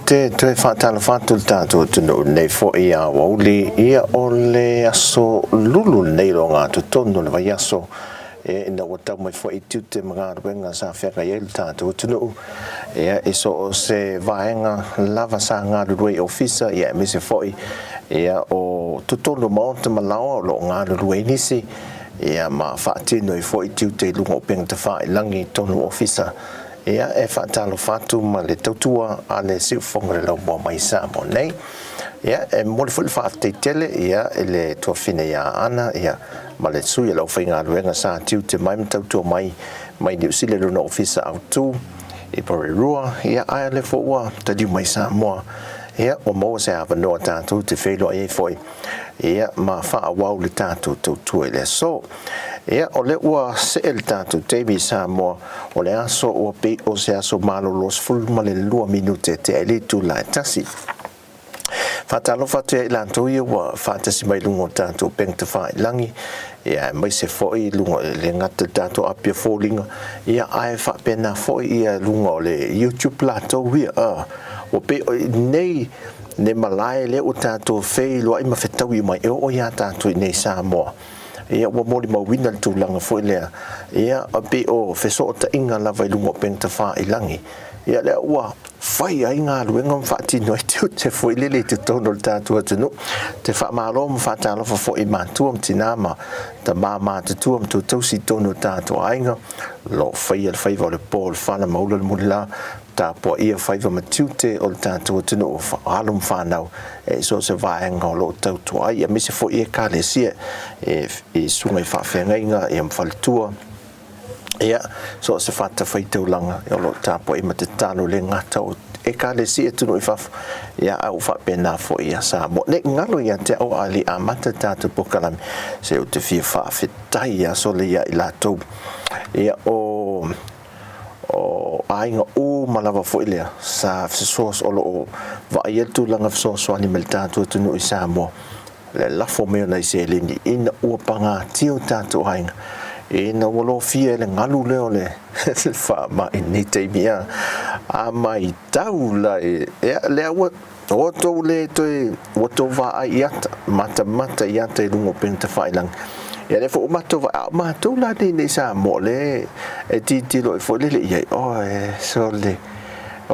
te toe faatalofa atu i le tatou atunuu i lenei foi aoauli, ia o le aso lulu lenei o le ogatotonu o le vaiaso, ia ina ua tau mai foi tiute ma galuega sa feagai ai le tatou atunuu, ia i so o se vaega lava sa galulue i ofisa, ia aemaise foi ia o totonu o maota ma laoa o lo o galulue ai nisi, ia ma faatino ai foi tiute i luga o upega tafailagi i totonu o ofisa. Ia, e faatalofa atu ma le tautua a le Siufofoga o le Laumua mai Samoa nei. Ia, e momoli foi le faafetai tele ia i le tuafafine ia Ana ia ma le sui o le aufaigaluega sa tiute mai ma tautua mai mai Niu Sila i lona ofisa autu i Porirua, ia ae o lea foi ua taliu mai Samoa, ia ua maua se avanoa tatou te feiloai ai foi ia ma faaauau le tatou tautua i le aso. Ia, o lea ua see le tatou taimi i Samoa, o le aso ua pei o se aso malolo 12 minute tea i le itula e tasi. Faatalofa atu ia i latou ia ua faatasi mai i luga o tatou upega tafailagi, ia aemaise foi i luga e le gata i le tatou Apia Foliga, ia ae faapena foi ia luga o le YouTube latou ia. Ua pei o nei le malae lea ua tatou feiloai ma fetaui mai e oo iā tatou i nei Samoa. Ia ua molimauina le tulaga foi lea, ia e pei o fesootaiga lava i luga o upega tafailagi, ia lea ua fai ai galuega ma faatino ai tiute foi lele i totonu o le tatou atunuu. Te faamalo ma faatalofa foi i matua ma tinā ma tamā matutua ma tuatausi i totonu o tatou aiga, o lo o faia le faiva o le po o le fala ma ula le mulila, tapuaia faiva ma tiute o le tatou atunuu, alo ma fanau e so o se vaega o lo o tautua ai, aemaise foi Ekalesia i susuga i faafeagaiga ma faletua, ia, so o se fatafaitaulaga o lo o tapuai ma tatalo le gata o Ekalesia i atunuu i fafo, ia, a ua faapena foi ia Samoa. Ne i galo ia te au a le i amata le tatou polokalame, se ou te fia faafetai lava sole ia i latou, ia, o o aiga uma lava foi lea sa fesoasoani o lo o vaaia le tulaga fesoasoani mai le tatou atunuu i Samoa, le lafo mai o nai seleni ina ua pagatia o tatou aiga, ina ua lofia e le galu lea o le faamai i lenei taimi a a matau la ia lea ua Ua tou le toe, ua tou vaai i ata, matamata i ata i luga o upega tafailagi. Ia lea foi ua matou vaai, a o matou la nei nei Samoa lea e tilotilo ai foi lele i ai, oe, sole,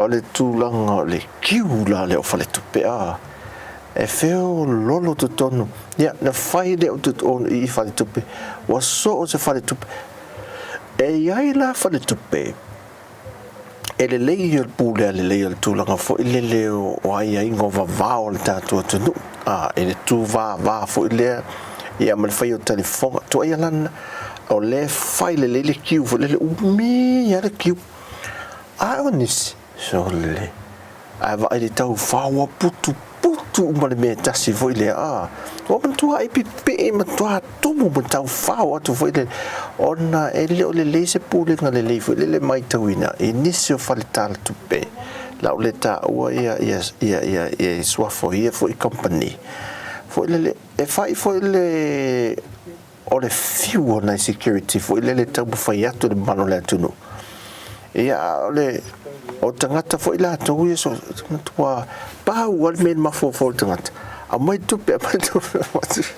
o le tulaga o le kiu la lea o faletupe, a, e feololo totonu. Ia, na fai lea o i faletupe, ua soo se faletupe. E i ai la faletupe E lelei ia le pulea lelei o le tulaga foi lele o aiaiga o vavao o le tatou atunuu, a, i le tuvava foi lea ia ma le faia o talifofoga. Tuuaia la lena, o lea e fai lelei le kiu foi lele, umi lava le kiu. A o nisi, sole, Ae vaai le tau fao ua putuputu uma le mea e tasi foi lea, a, ua matuai pipii matua tumu ma tau fao atu foi lele, ona e le o lelei se pulega lelei foi lele maitauina i nisi o fale talatupe la u le taua ia ia ia ia ia suafa o ia foi kamupani foi lele e fai foi le o le fiu o nai security foi lele e taumafai atu i le mamalu o le atunuu. Ia, a o le, o tagata foi latou ia so, matua pau lava le mea i le mafaufau o le tagata, aumai tupe, aumai tupe, aumai tupe.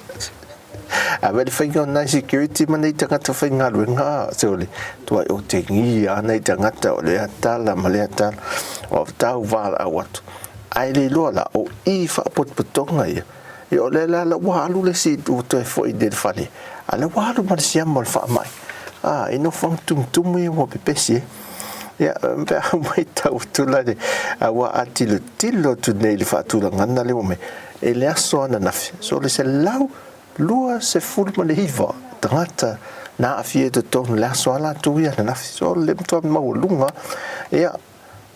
A me le faiga o nai security ma nei tagata faigaluega, se o le tuai otegia lava nai tagata o lea tala ma lea tala, o tau valaau atu. Ae le iloa la, o i faapotopotoga ia, Ia o lea la ua alu le isi ua toe foi i le fale, a o lea ua alu ma le siama o le faamai. A, i nofoaga tumutumu ia ua pepesi ai. Ia, pe a matau atu la le, aua a tilotilo atu nei i le faatulagaga lea ua aumai, i le aso ananafi, so o le 129 tagata na aafia i totonu i le aso a latou ia ananafi. So o le matua maualuga, ia,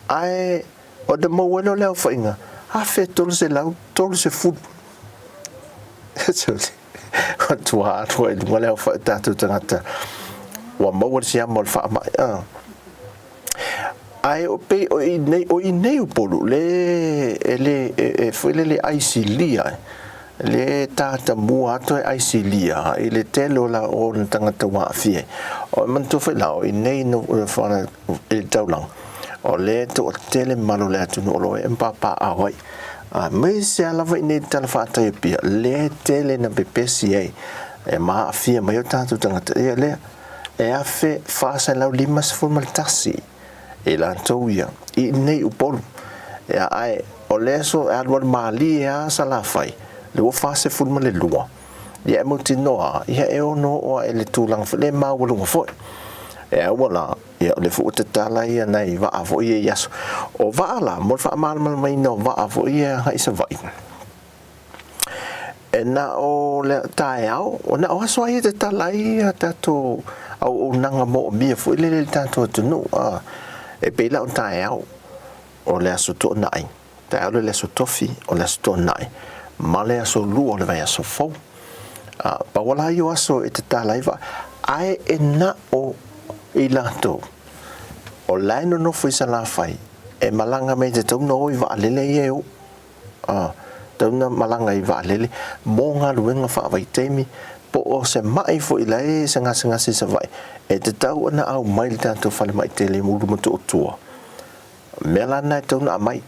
ae Ona maua ai lea o le aofaiga 1330. Matua alu ai i luga le aofai o tatou tagata ua maua le siama o le faamai. Ae o pei o i nei, o i nei Upolu le e le e foi lele aisilia ai, le tatamua atu ai aisilia i le tele o la o ona tagata ua aafia ai. O manatua foi la o i nei i le taulaga. O lea e toatele mamalu o le atunuu o lo o ee ma papaaao ai. Aemaise lava lava i inei i le Tala Faatai o Apia, lea e tele ina pepesi ai e ma aafia mai o tatou tagata. Ia lea, e 1451 i latou ia i inei i Upolu. Ia, ae o le aso e alualu malie lava Salafai, lea ua 42. Ia e mautinoa lava, ia e ono oo lava i le tulaga foi lea e maualuga foi. E aua la, ia o lea foi ua tatala ia nai vaa foi ia i aso. O vaa la, mo le faamalamalamaina o vaa foi ia e agai i Savaii, e na o le taeao, na o aso lava ia e tatala ai a tatou auaunaga moomia foi lele i le tatou atunuu. E pei la o taeao, o le aso Toonai, taeao lea o le aso Tofi, o le aso Toonai, ma le aso Lua o le vaiaso fou. Pau la ia o aso e tatala ai vaa, ae e na o i latou o la e nonofo i Salafai e malaga mai e tatau ona o i vaalele ia e o. Tatau ona malaga i vaalele mo galuega faavaitaimi po o se mai foi la e se gasegase i Savaii e tatau ona aumai i le tatou falemai tele i Ulumotootua. O mea la na e tatau ona aumai,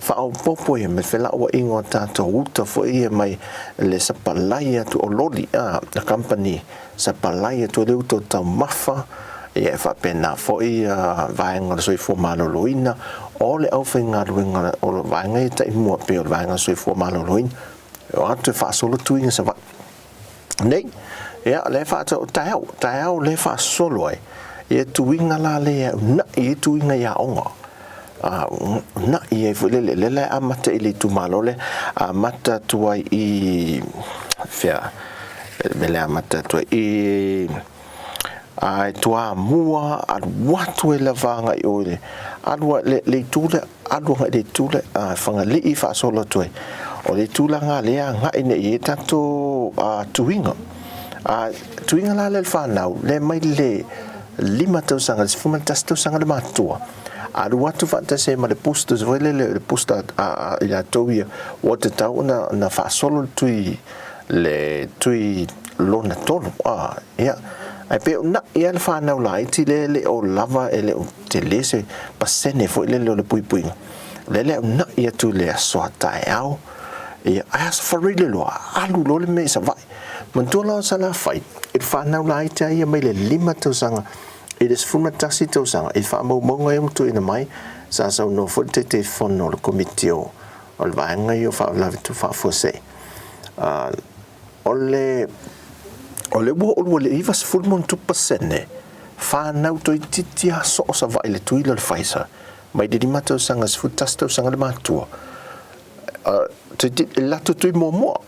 faaopoopo ia ma le felauaiga o tatou uta foi ia mai le sapalai atu o loli a kamupani, sapalai atu ai le uta o taumafa, ia e faapena foi vaega o le soifua maloloina, o le aufaigaluega o le vaega ia taimua pei o le vaega o le soifua maloloina, e o atu e faasolo tuiga i Savaii. Nei, ia, lea e faatau, taeao, taeao lea e faasolo ai, ia tuiga la lea e una'i ai tuiga i aoga. Una'i ai foi lele, lea la e amata i le itumalo lea, amata atu ai i, fea, le mea lea amata atu ai i, a Toamua, alu atu ai lava agai i o i le, alu le itu lea, alu agai i le itu lea, a Fagalii faasolo atu ai. O le tulaga lea agai nei i ai tatou tuiga. A tuiga la lea i le fanau, lea mai le 5 tausaga i le 11 tausaga le matua, alu atu faatasi ai ma le boosters foi lele, le booster a i latou ia, ua tatau ona faasolo le tui le tui lona tolu. Ia, ae pei o na'i lava le fanau laiti lea e le o lava, e le o tele se pasene foi lele o le puipuiga. O lea le una'i atu i le aso a taeao, ia, ae aso Faraile loa, alu loa le mea i Savaii. Manatua la o Salafai, i le fanau laiti lava ia mai le 5 tausaga i le 11 tausaga, i faamaumauga ia ua tuuina mai, sa saunoa foi le Taitaifono o le Komiti o le Vaega ia o Faalavelave Faafuasei, O le o le ua oo i le 90+% fanau toeitiiti lava soo Savaii i le tui lea o le Pfizer mai le 5 tausaga i le 11 tausaga le matua toeitiiti i le latou tui muamua.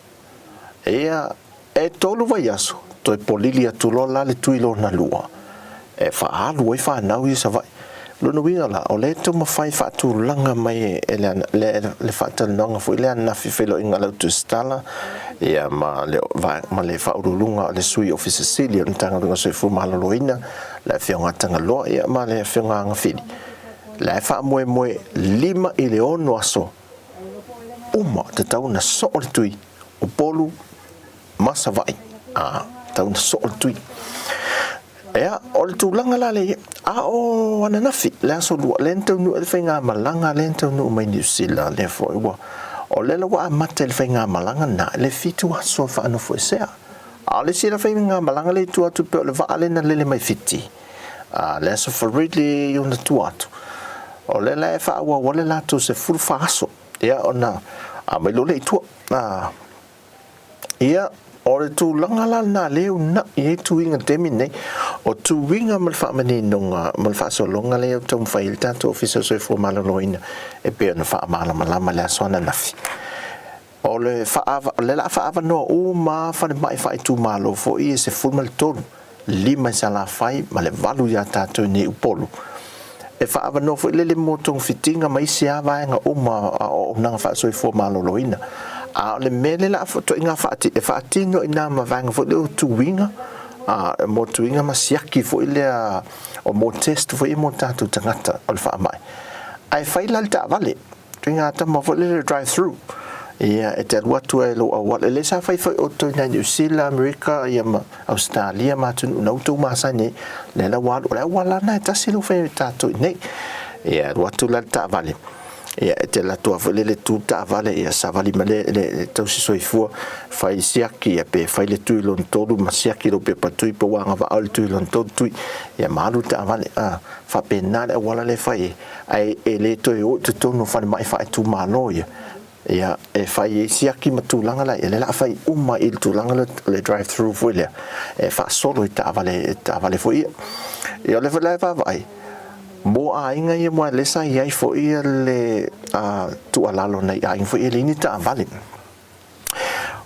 Ia, e tolu vaiaso toe polili atu loa la le tui lona lua e faaalu ai fanau ia Savaii. O lona uiga la, o lea e taumafai faatulaga mai e le faatalanoaga foi lea ananafi feiloaiga a le Autusitala ia ma le ma le Faauluuluga o le Sui Ofisa Sili o le Matagaluega o Soifua Maloloina, le Afioga a Tagaloa ia ma le Afioga Agafili. La e faamoemoe 5 i le 6 aso uma tatau ona soo le tui Upolu ma Savaii, a tatau ona soo le tui. Ea, o le tulaga la lea, a o ananafi, le aso lua, lea na taunuu ai le faigamalaga lea na taunuu mai Niu Sila, lea foi ua, o lea la ua amata i le faigamalaga lena, le 7 aso e faanofoesea. A o le isi la faigamalaga lea i tua atu pei o le vaa lea na lele mai Fiti, a le aso Faraile i ona tua atu, o lea la e faaauau ai le latou 14 aso, ia ona aumai loa lea i tua. A. Ia, o le tulaga la lena lea e una'i ai tuiga i le taimi lenei. O tuiga ma le faamaninoga ma le faasologa lea ua taumafai ai le tatou Ofisa o le Soifua Maloloina e pei ona faamalamalama i le aso ananafi. O le faaava, o lea o le a faaavanoa uma lava falemai faaitumalo foi ia e 13, 5 i Salafai ma le 8 ia tatou i nei Upolu. E faaavanoa foi lele mo togafitiga ma isi lava vaega uma o auaunaga faasoifua maloloina. A o le mea lea o le a ituaiga faatino, e faatino i ina ma vaega foi lea o tuiga, mo tuiga ma siaki foi lea o mo test foi ia mo tatou tagata o le faamai. Ae fai la le taavale. Tuiga tama foi lele drive through. Ia, e te alu atu ai i lou auala. Lea sa fai foi outou i Niu Sila, Amerika, ia ma Ausetalia ma atunuu na outou masani ai. Lea la ua alu, o le auala lena e tasi lea ua fai e tatou i inei. Ia, alu atu la le taavale, ia e te alu atu lava foi lele tu le taavale, ia savali ma le, le, le tausi soifua, fai siaki, ia pe fai le tui lona tolu ma siaki lou pepa tui pe ua agavaa le tui lona tolu tui, ia ma alu le taavale. A, faapena le auala lea e fai ai, ae e le toe o i totonu o falemai faaitumalo ia, ia e fai ai siaki ma tulaga la ia, lea o le a fai uma i le tulaga lea o le drive through foi lea, e faasolo i taavale, taavale foi ia. Ia o lea foi la e vaavaai, mo aiga ia aua o lea sa i ai foi le tuualalo a nai aiga foi ia e leai ni taavale.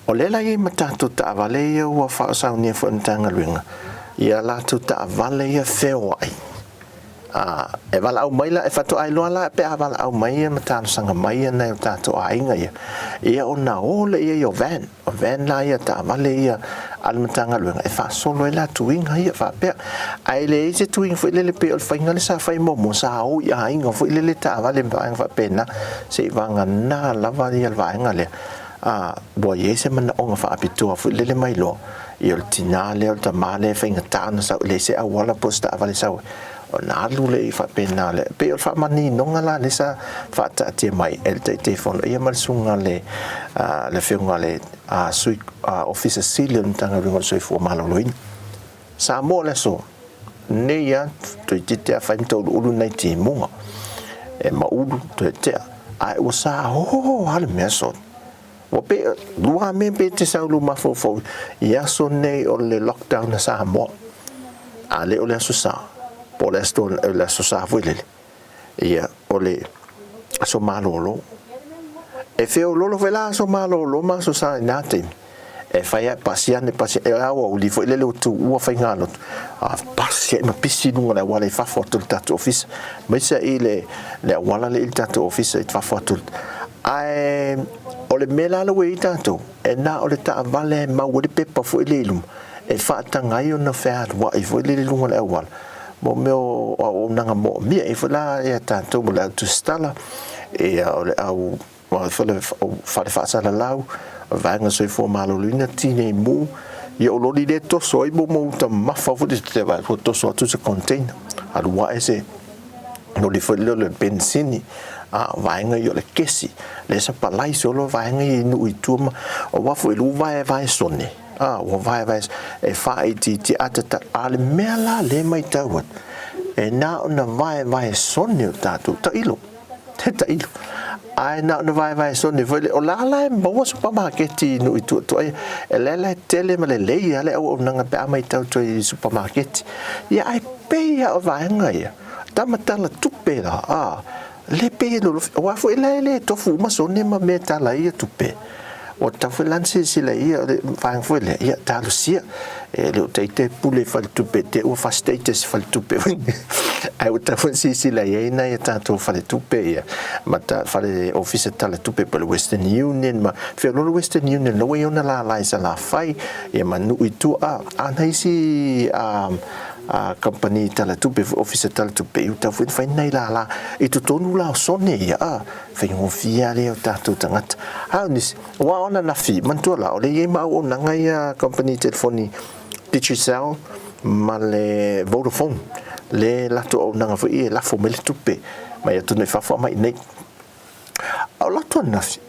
O lea la e i ai ma tatou taavale ia ua faasaunia foi e le Matagaluega ia latou taavale ia feoai. A, e valaau mai la, e faatoa iloa la pe a valaau mai ia ma talosaga mai ia nai o tatou aiga ia, ia ona o lea i ai o van, o van la ia taavale ia a le Matagaluega e faasolo ai la tuiga ia faapea. Ae leai se tuiga foi lele pei o le faiga lea sa fai muamua, sa o i aiga foi lele taavale ma vaega faapena, seivagana lava ia le vaega lea, a, ua i ai se manaoga faapitoa foi lele mai loa, ia o le tinā lea, o le tamā lea e faigata ona sau, e leai se auala po o se taavale e sau ai, ona alu lea faapena lea. E pei o le faamaninoga la lea sa faataatia mai e le Taitaifono ia ma le susuga le le Afioga i le Sui Ofisa Sili o le Matagaluega o le Soifua Maloloina. Samoa o le aso nei lava, toeitiiti lava fai ma tauluulu nai timuga e maulu toe tea, ae ua saoo lava le mea soli. Ua pe, lua mea pe te sau lou mafaufau i aso nei o le lockdown a Samoa, a le o le Aso Sa, po o le aso, le Aso Sa foi lele, ia, o le aso malolo. E feololo foi la aso malolo ma Aso Sa i na taimi, e fai ai, pasi ane, pasi ane, e aoauli foi lele ua tuua faigalotu, a pasi ai ma pisi i luga o le auala i fafo atu o le tatou ofisa, aemaise ai le, le auala lea i le tatou ofisa i fafo atu. Ae o le mea la lea ua i ai tatou, e na o le taavale e mau ai le pepa foi lea i luma, e faataga ai ona fealuai foi lele i luga o le auala, mo mea o auaunaga moomia. E i ai foi la ia tatou ma le au tusitala, ia o le au fale faasalalau, vaega soifua maloloina, tinei mu, ia o loli lea e toso ai mo uta mamafa foi lea, ua toso atu se container, alu ae se loli foi lea o le penisini, a o vaega ia o le kesi, lea sapalai solo vaega ia i nuu i tua ma, aua foi ua vaevae sone, a ua vaevae e faaitiitia a tata, a o le mea la lea e matau atu, e na ona vaevae sone o tatou tailo. He tailo. Ae na ona vaevae sone foi lea. O la la e maua supamaketi i nuu i tua atu ai. E la la e tele ma lelei lava le auaunaga pe a matau atu ai i supamaketi. Ia ae pei lava o vaega ia, tamatala tupe la, a, le pei e lolofi, aua foi la e le tofu uma sone ma mea e tala ai ia tupe. Ua tatau foi la ona silasila i ia vaega foi lea, ia talosia. E le o ita e pule i faletupe te ua fa-status faletupe ae ua tatau foi ona silasila i ai nai a tatou faletupe ia ma ta fale ofisa tala tupe po o le Western Union ma feoloolo Western Union la ua i ai ona lala i Salafai ia ma nuu i tua a, a na isi a, a kamupani tala tupe ofisa tala tupe ia ua tatau foi ona fai nai lala i totonu la o sone ia a faigofie lava lea o tatou tagata. A o nisi, aua o ananafi, manatua la, o lea e i ai ma auaunaga ia kamupani telefoni Digicel ma le Vodafone, le latou auaunaga foi ia e lafo mai le tupe mai atunuu i fafo aumai i inei. A o latou ananafi,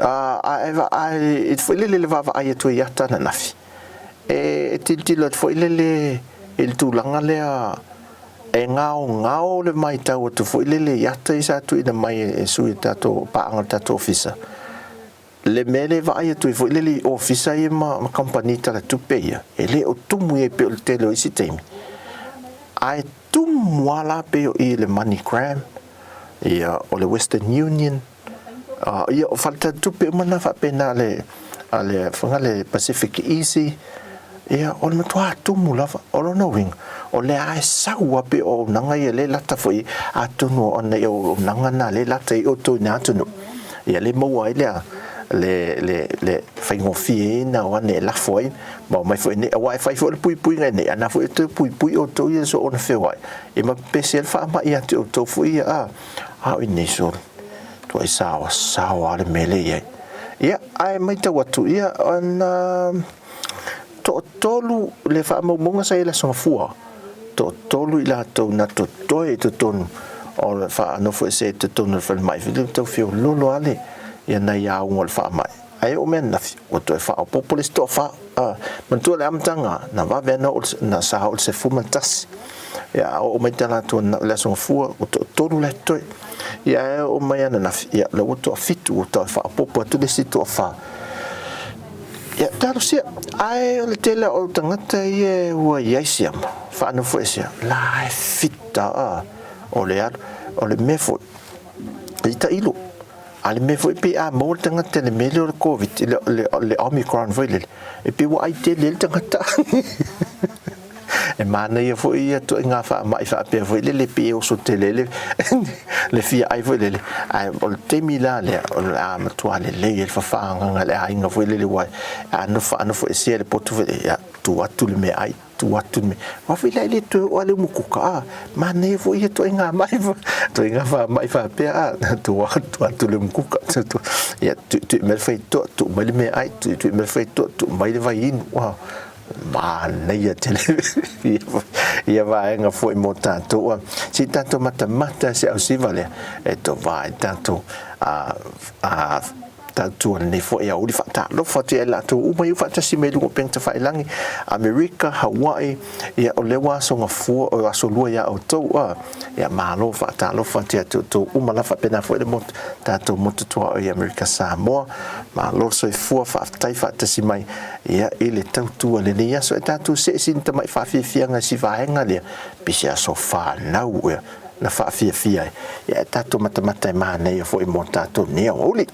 a e foi lele i le vaavaai atu i ata ananafi, e tilotilo atu foi lele i le tulaga lea e gaogao le matau atu foi lele i ata ia sa tuuina mai e sui o tatou paaga o le tatou ofisa, le mea lea e vaai atu ai foi lele i ofisa ia ma kamupani talatupe ia, e le o tumu i ai pei o le tele o isi taimi, ae tumu lava la pei o i le MoneyGram, ia o le Western Union, Ia, o faletalitupe uma na faapena a le, a le, fanga le Pacific Easy, ia, o le matua tumu lava. O lona uiga, o lea lava e sau lava pei o auaunaga ia lea e lata foi, atonu o nai auaunaga na lea e lata i outou i na atunuu, ia lea e maua ai le, le, le, le faigofie ai ona o ane e lafo ai ma omai foi i inei. Aua e fai foi le puipuiga i inei, a na foi e toe puipui outou ia i le soona feoai, ia ma pepesi ai le faamai ia te outou foi ia, a, a o i inei solo. Tuai saoasaoa lava le mea lea e i ai. Ia, ae matau atu, ia, ona toatolu le faamaumauga sa i ai i le Aso Gafua, toatolu i latou na totoe i totonu O le faanofoesea i totonu o le falemai foi lea ua tau feoloolo lava le ia nai auga o le faamai. Ae oo mai ananafi, ua toe faaopoopo le isi toafa. Manatua le amataga, na vave lava ona oo na sa oo i le 11. Ia a oo mai talaatu le Aso Gafua, ua toatolu la e totoe. Ia ae oo mai ananafi, ia lea ua toafitu, ua toe faaopoopo atu le isi toafa. Ia talosia, ae o le tele o tagata ia ua i ai siama, faanofoesea, la e fita a o le alu, o le mea foi, e tailo, a le mea foi pei a maua le tagata i le mea lea o le Covid, le Omicron foi lele, e pei ua ai tele ai le tagata. E manaia foi ia ituaiga faamai faapea foi lele pei e oso tele ai le fia ai foi lele, ae o le taimi la lea o le a matua lelei ai le fafaagaga i le aiga foi lele aua a nofo faanofoesea le poto foi lele, ia tuu atu le meaai, tuu atu le mea. Aua foi la e le toe oo lava le umukuka, a manaia foi ia ituaiga mai, ituaiga faamai faapea, a tuu atu le umukuka, ia tuitui mai le faitotoa, tuu mai le meaai, tuitui mai le faitotoa, tuu mai le vaiinu. Manaia tele ia vaega foi mo tatou. Se i tatou matamata se ausiva lea e tovā ai tatou a tautua lenei foi aoauli. Faatalofa atu ia i latou uma ia faatasi mai i luga o upega tafailagi, Amerika, Hawaii, ia o lea ua aso gafua, o aso lua ia outou, a ia malo faatalofa atu ia te outou uma la faapena foi le motu, tatou motu tuaoi i Amerika Samoa. Malo soifua, faafetai faatasi mai ia i le tautua lenei aso. E tatou see sina tamai faafiafiaga i si vaega lea, pe se aso fanau ea na faafiafia ai. Ia e tatou matamata e manaia foi mo tatou nei aoauli.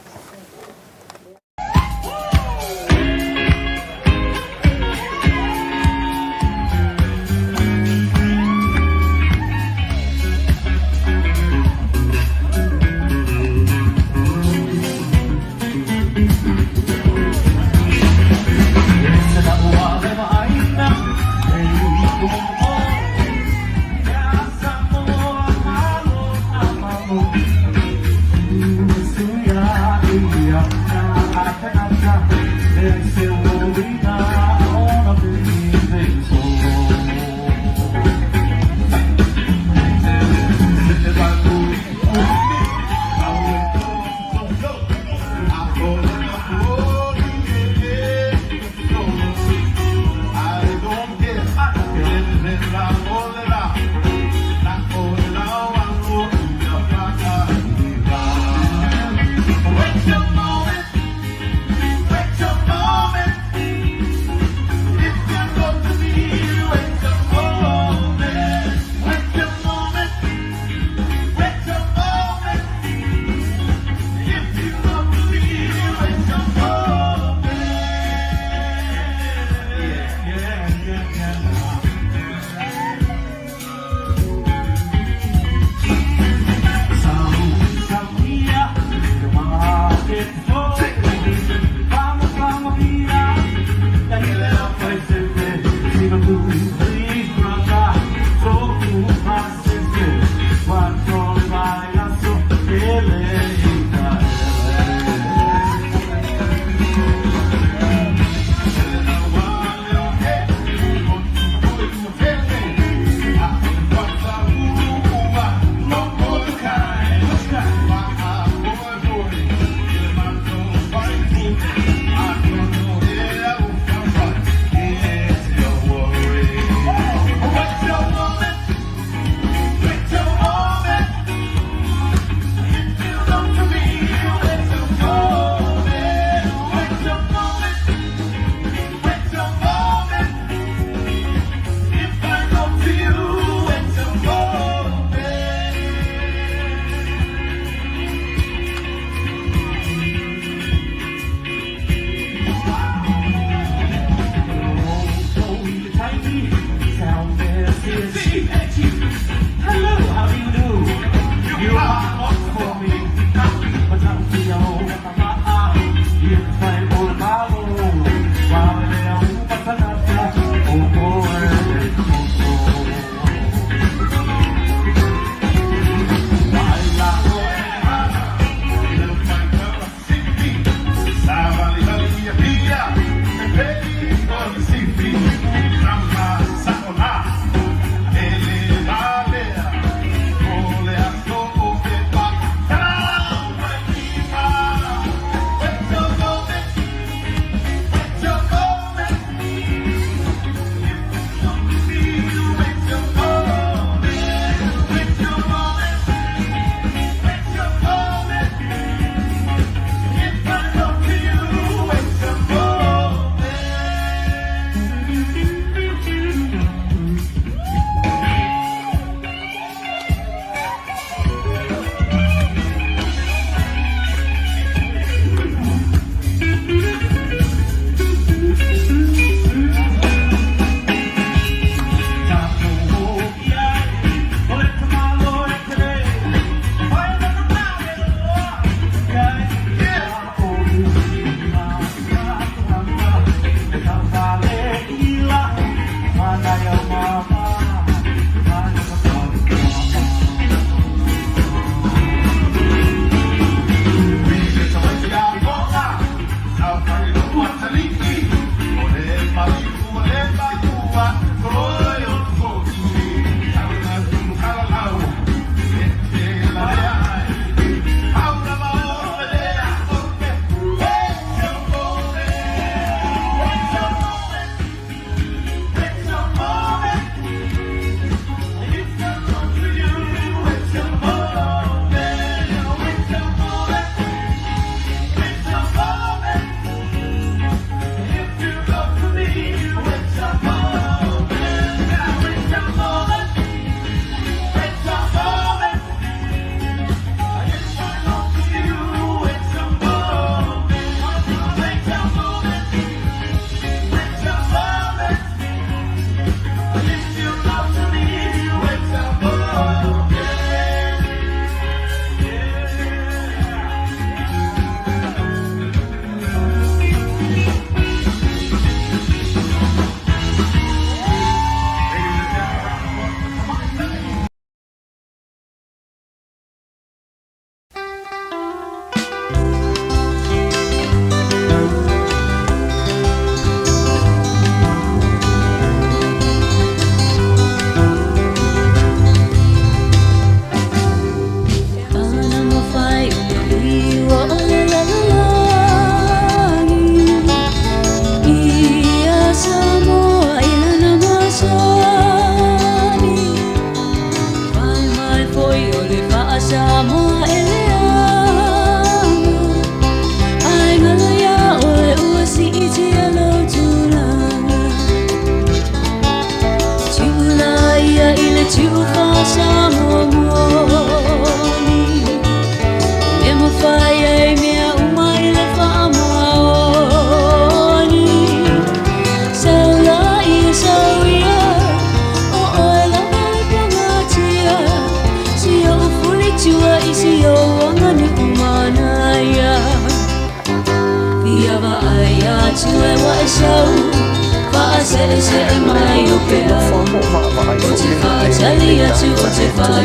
Le nofo ma vaavaai foi le data lea tuuina mai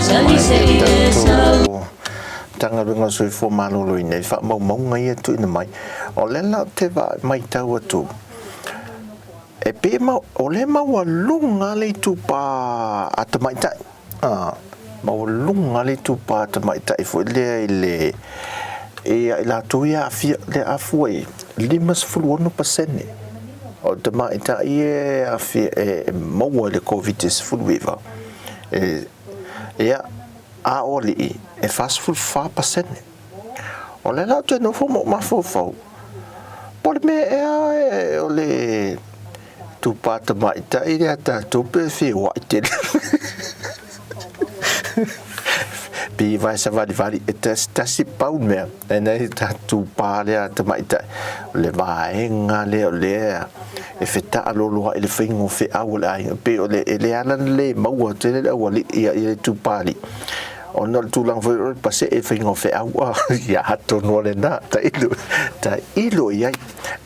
e le tatou Matagaluega o le Soifua Maloloina i faamaumauga ia e tuuina mai. O lea la ou te matau atu, e pei o lea e maualuga le itupa a tamaitai, maualuga le itupa a tamaitai foi lea i le ia i latou ia aafia, lea a fua i ai, 56% o tamaitai ia e aafia e maua i le Koviti-19, ia, a o alii e 44%. O lea la ou te nofo ma ou mafaufau, po o le mea ea o le itupa tamaitai lea a tatou pe feoai tele. Pei vae savalivali e tasi tasi pau le mea e nei tatou itupa lea tamaitai o le vaega lea o lea e fetaaloloai i le faiga o feau a le aiga pei o le e le ala ona le maua tele le aualii ia le itupa alii ona o le tulaga foi o le pasee i le faiga o feau ia atonu o lena tailo tailo i ai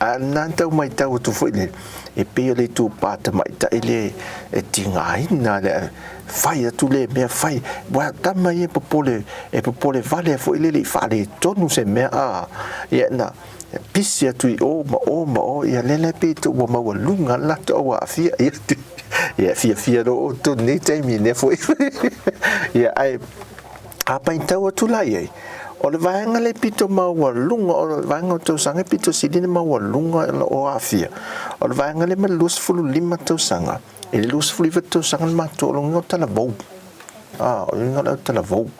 a o lena na tau matau atu foi le e pei o le itupa tamaitai le e tigaina le fai atu le mea fai ua tama ia e popole e popole vale foi le le i faaletonu se mea a ia na pisi atu i o ma o ma o ia lea la pei ua maualuga le latou au aafia ia ia fiafia loa outou i lenei taimi lea foi ia ae a paitau atu la i ai o le vaega lea pito maualuga o le vaega o tausaga e pito sili ona maualuga o aafia o le vaega lea mai le 25 tausaga i le 29 tausaga le matou o lona uiga o talavou a o lona uiga o le autalavou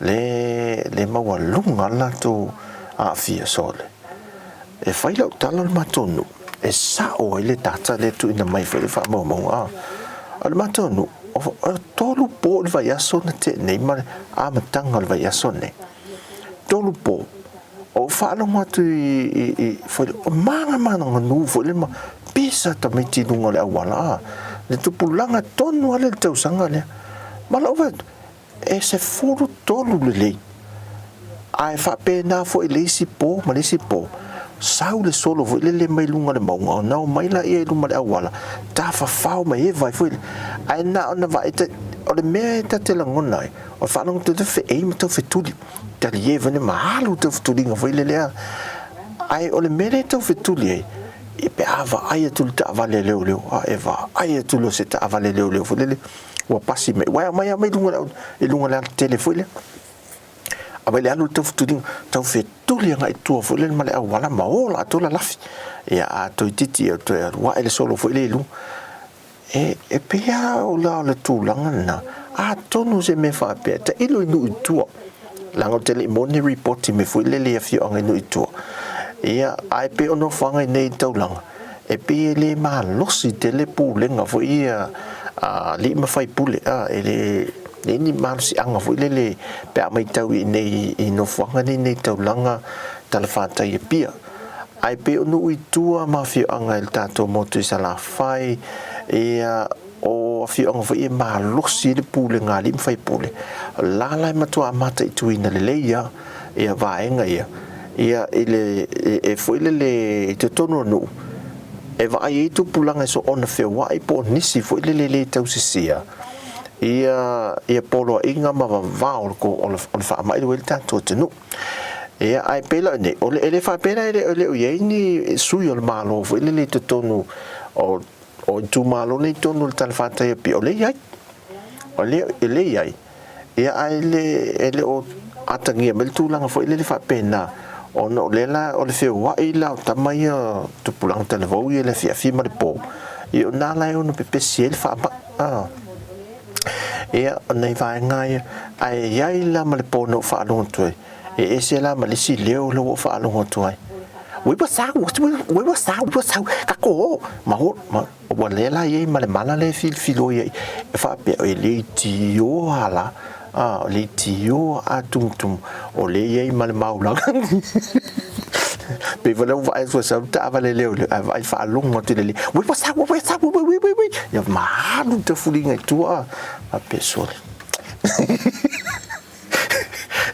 le le maualuga le latou aafia sole e fai lau tala o le matou nuu e sao ai le data lea e tuuina mai foi le faamaumauga a o le matou nuu o tolu po i le vaiaso na tea nei ma le amataga o le vaiaso lenei tolu po Ou faalogo atu i foi o magamaganu foi le ma pisa tamaiti i luga o le auala a le tupulaga tonu lava lea i le tausaga lea. Ma lou vaai atu, e 13 lelei, ae faapena foi i le isi po ma le isi po, sau le solo foi lele mai luga o le mauga ona omai laia i luma o le auala, tafafao mai eva ai foi lea. Ae na ona vaai, o le mea e ta te lagona ai, o le faalogo atu feei ma tau fetuli. Talie foi ma alu tau fetuliga foi lele a. Ae o le mea lea e tau fetuli ai, e pe a vaai atu i le taavale a leoleo, a e vaai atu loa i se taavale a leoleo foi lele ua pasi mai, ua aumai lava mai luga i luga o le alatele foi lea. A vai le alu le tau fetuliga, tau fetuli agai i tua foi lele ma le auala ma o latou lalafi. Ia a toeitiiti ia toe alu ae le solo foi lea i luga. E pei lava o le tulaga lena, atonu se mea faapea, tailo i nuu i tua, leaga ou te le i maua ni ripoti mai foi lele i afioaga i nuu i tua. Ia, ae pei o nofoaga i nei i le taulaga, e pei e le malosi tele pulega foi ia a alii ma faipule, a, e le i ai ni malosiaga foi lele pe a matau i inei i nofoaga nei i nei taulaga talafatai i Apia. Ae pei o nuu i tua ma afioaga i le tatou motu i Salafai, ia, o afioaga foi e malosi ai le pulega a alii ma faipule, o la la e matua mataituina lelei lava ia vaega ia, ia i le, e foi lele i totonu o nuu, e vaai ai tupulaga e soona feoai po o nisi foi lele e le tausisia ia, ia poloaiga ma vavao o le faamai lea ua i ai le tatou atunuu. Ia, ae pei la nei, o le, e le faapea la e le, e le o i ai ni sui o le Malo foi lele i totonu o, o itumalo nei i totonu o le talafatai o Apia, o lea e i ai. O lea, o lea e i ai. Ia, ae le, e le o atagia mai le tulaga foi lele faapena, ona o lea la, o le feoai la o tama ia, tupulaga talavou ia i le afiafi ma le po, ia o i ina la e ono pepesi ai le faamai. A. Ia, o nai vaega ia, ae i ai la ma le po na ou faalogo atu ai, e ese la ma le isi leo lea ua ou faalogo atu ai. Ui ua sau, ui ua sau, ua sau, tatou o, ma o, ma, ua lea la i ai ma le mala lea e filifiloi ai, e faapea, e leitioa la, a, leitioa a tumutumu, o lea e i ai ma le maulaga. Pei foi lea ua vaai atu ua sau le taavale leo leo, ae vaai faalogo atu i le leo, ui ua sau, ua sau, ui, ui, ui, ui, ia ma alu le tafuliga i tua, faapea sole.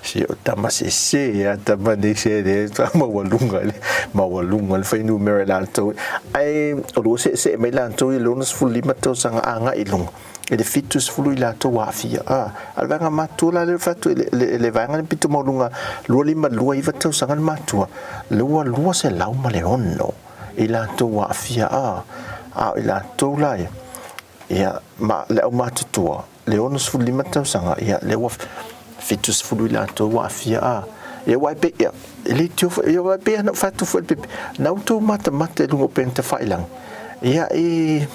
Si o tama sese ia tama nei se le ta maualuga le. Maualuga le fuainumera i latou, ae o lo o seesee mai latou i le 65 tausaga agai i luga i le 70 i latou ua aafia. A o le vaega matua la lea ua fai atu i le vaega lea pito maualuga 25 29 tausaga le matua, lea ua 206 i latou ua aafia. A a o i latou la ia, ia ma le aumatutua le 65 tausaga, ia lea ua 70 i latou ua aafia. A ia ua e pei ia e le tio foi ia ua pei ona fai atu foi le pepe na outou matamata i luga o upega tafailagi ia e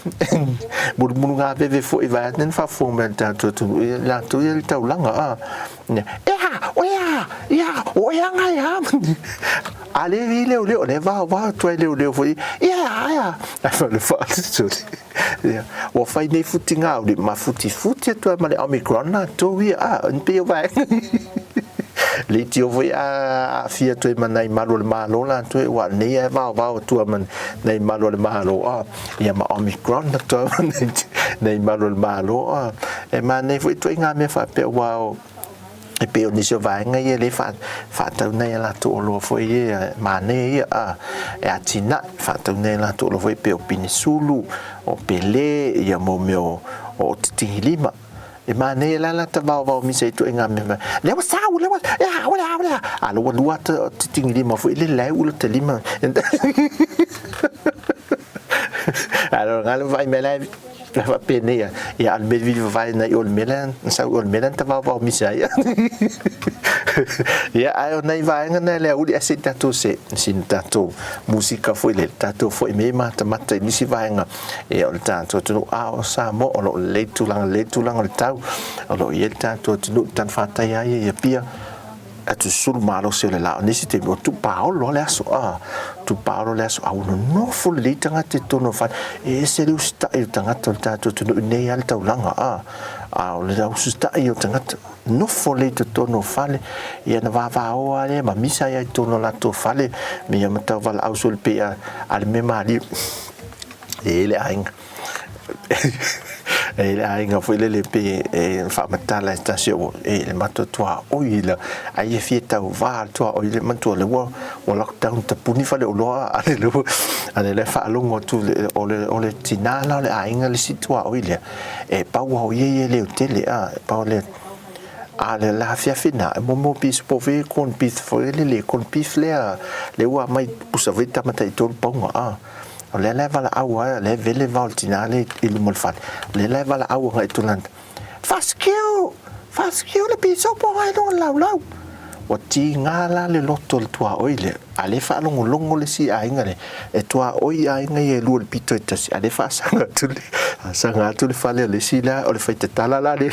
mulumulu gaveve foi vaeane le faafofoga mai a le tatou atunuu ia latou ia le taulaga a ea o ea ia o ea ngai a a le vi leoleo o le vaovao atu ai leoleo foi ia ia a le faasusuli Ia, ua fai nei futigauli ma futifuti atu ai ma le Omicron latou ia, a, ni pei o vaega. Leitio foi a aafia atu ai ma nai malu o le Malo latou ia, ua nei ae vaovao atu ai ma nai malu o le Malo, a, ia ma Omicron atu ai ma nai malu o le Malo, a. E manaia foi ituaiga mea faapea, aua o, e pei o nisi o vaega ia lea e faatau nei a latou oloa foi ia manaia ia a e atinae faatau nei a latou oloa foi pei o pinisulu o pele ia mo mea o titigilima e manaia la la tavaovao misa i ituaiga mea lea ua sau lea ua ia ua lea ua a lea ua lua ata titigilima foi le lea ula te lima a lo ngalo vai me la La faapenei a ia a le mea vili vavae nai o le mea lea na sau o le mea lea na tavaovao misi ai. Ia ae o nai vaega na le auli ae se i tatou se sina tatou musika foi lele tatou foi mea matamata i nisi vaega ia o le tatou atunuu a o Samoa o lo o lelei tulaga lelei tulaga o le tau o lo o i ai le tatou atunuu tanu faataia ai ia pia atu susulu malosi o le la o nisi taimi ua tuupaolo lava le aso a tuupaolo le aso a ua nonofo lelei tagata i totonu o fale e ese le usitai o tagata o le tatou atunuu i nei lava le taulaga a a o le usitai o tagata nofo lelei i totonu o fale ia na vavaoa lea ma misa ai i totonu o latou fale me ia ma tauvalaau soli pei a le mea maliu e le aiga E le aiga foi lele pe e faamatala e tasi o e le matou tuaoi la ai e fia tauvā le tuaoi le manatua le ua ua lockdown tapuni faleoloa a le ua a le le faalogo atu o le o le tinā la o le aiga le isi tuaoi lea e pau lava o ia ia e leotele a e pau le a le la afiafi na e momo pisi po fe corn beef foi lele corn beef lea le ua aumai pusa foi tama taitolu pauga a O lea la e valaau lava, o lea e vele vao le tina lea i luma o le fale, o lea la e valaau agai i tulaga, Fasikiu! Fasikiu le pisopo agai i luga o le laulau! Ua tiga la le loto o le tuaoi lea, a o lea e faalogologo le isi aiga lea, e tuaoi aiga ia e lua i le pito e tasi, a o lea e faasaga atu le, faasaga atu le fale o le isi la, o le faitatala la lea,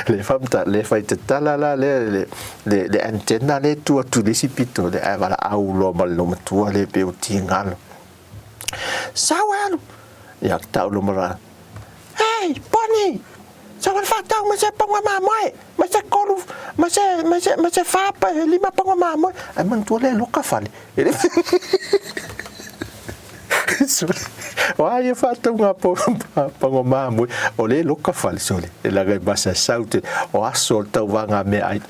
le faamatala, le faitatala la lea, le, le, le antenna lea e tu atu i le isi pito lea, ae valaau loa ma le loomatua lea pei ua tigalo. Sau e alu! Ia, tau loa ma la, Hei, Poni! Sau e faatau mai se paga mamoe, mai se kolu, mai se, mai se, mai se fa, lima paga mamoe. Ae manatua lea e loka fale. E le Sole, o a ia faatauga paga mamoe, o lea e loka fale, sole, e laga e masasau te, o aso o le tauvaga meaai.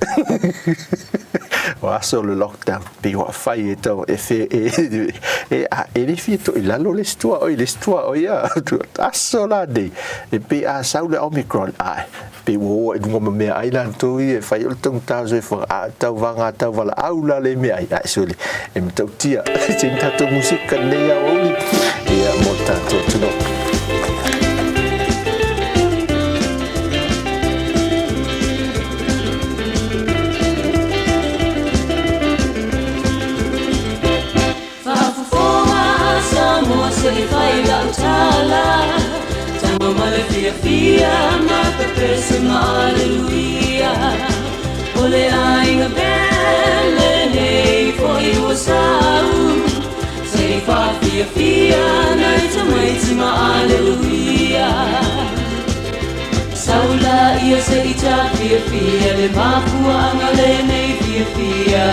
O aso o le lockdown, pei ua fai e tau, e fe, e, e, a, e le fia toʻi lalo le isi tuaoi, le isi tuaoi a, aso la nei, e pei a sau le Omicron, ae, pei ua oa i luga ma meaai latou ia e fai o le taugata o le soifuaga, a o le tauvaga tauvalaau la lea i meaai, ae sole, e matautia. Se ni tatou musika lenei aoauli, ia, mo le tatou atunuu. Faafofoga Samoa se i fai lau tala Tama ma le fiafia ma pepese ma aleluia O le aiga pele nei foi ua sau Se i faafiafia nai tamaiti ma aleluia Sau laia se i tafiafia le mafuaaga lenei fiafia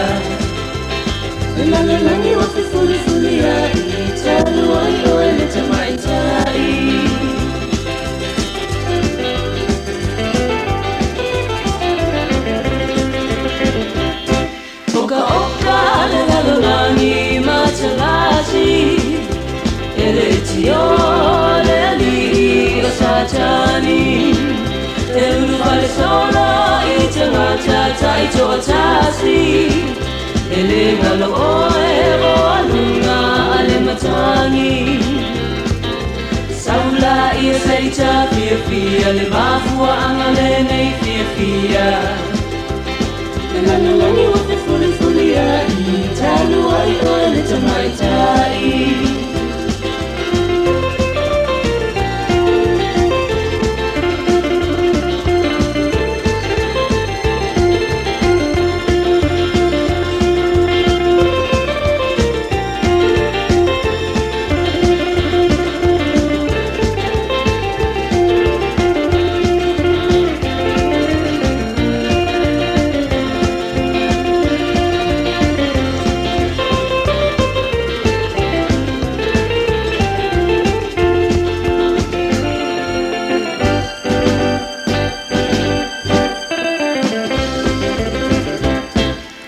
Le lalolagi ua fefulifuliai talu ai oe le tamaitai. O ka oka le lalolagi. leitio le alii o Satani E ulufale solo i tagata taitoatasi E le galo oe o aluga a le matagi Sau laia se ita fiafia le mafuaaga lenei fiafia Le lalolagi ua fefulifuliaʻi talu ai oe le tamaitai.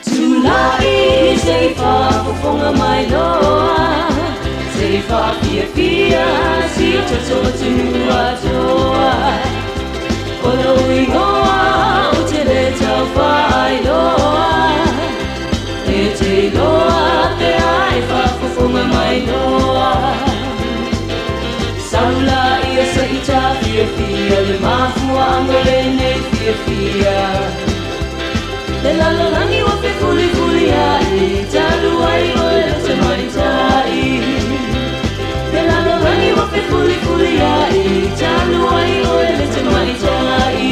Tulai se i faafofoga mai loa, se i faafiafia si o tatou atunuu atoa. O lou igoa ou te lē tau faailoa, e te iloa pe a e faafofoga mai loa. Sau laia se i ta fiafia le mafuaaga lenei fiafia. Le lalolagi ua fefulifuliaʻi talu ai oe le tamaitai. Le lalolagi ua fefulifuliaʻi talu ai oe le tamaitai.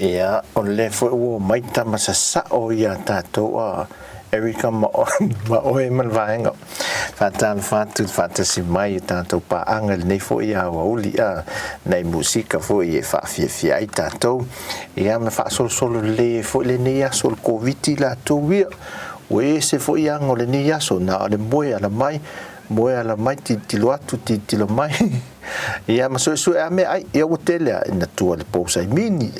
Ia, o le foi ua omai tama sasao ia tatou a Erica ma oe ma le vaega. Faatalofa atu i le faatasi mai o tatou paaga i lenei foi aoauli a nai musika foi e faafiafia ai tatou. Ia ma faasolosolo lelei ai foi lenei aso o le Koviti latou ia. Ua ese foi aga o lenei aso, na o le moe ala mai, moe ala mai, tilotilo atu, tilotilo mai. Ia ma suesue a mea ai, ia ua tele a ina tua le pou saimini.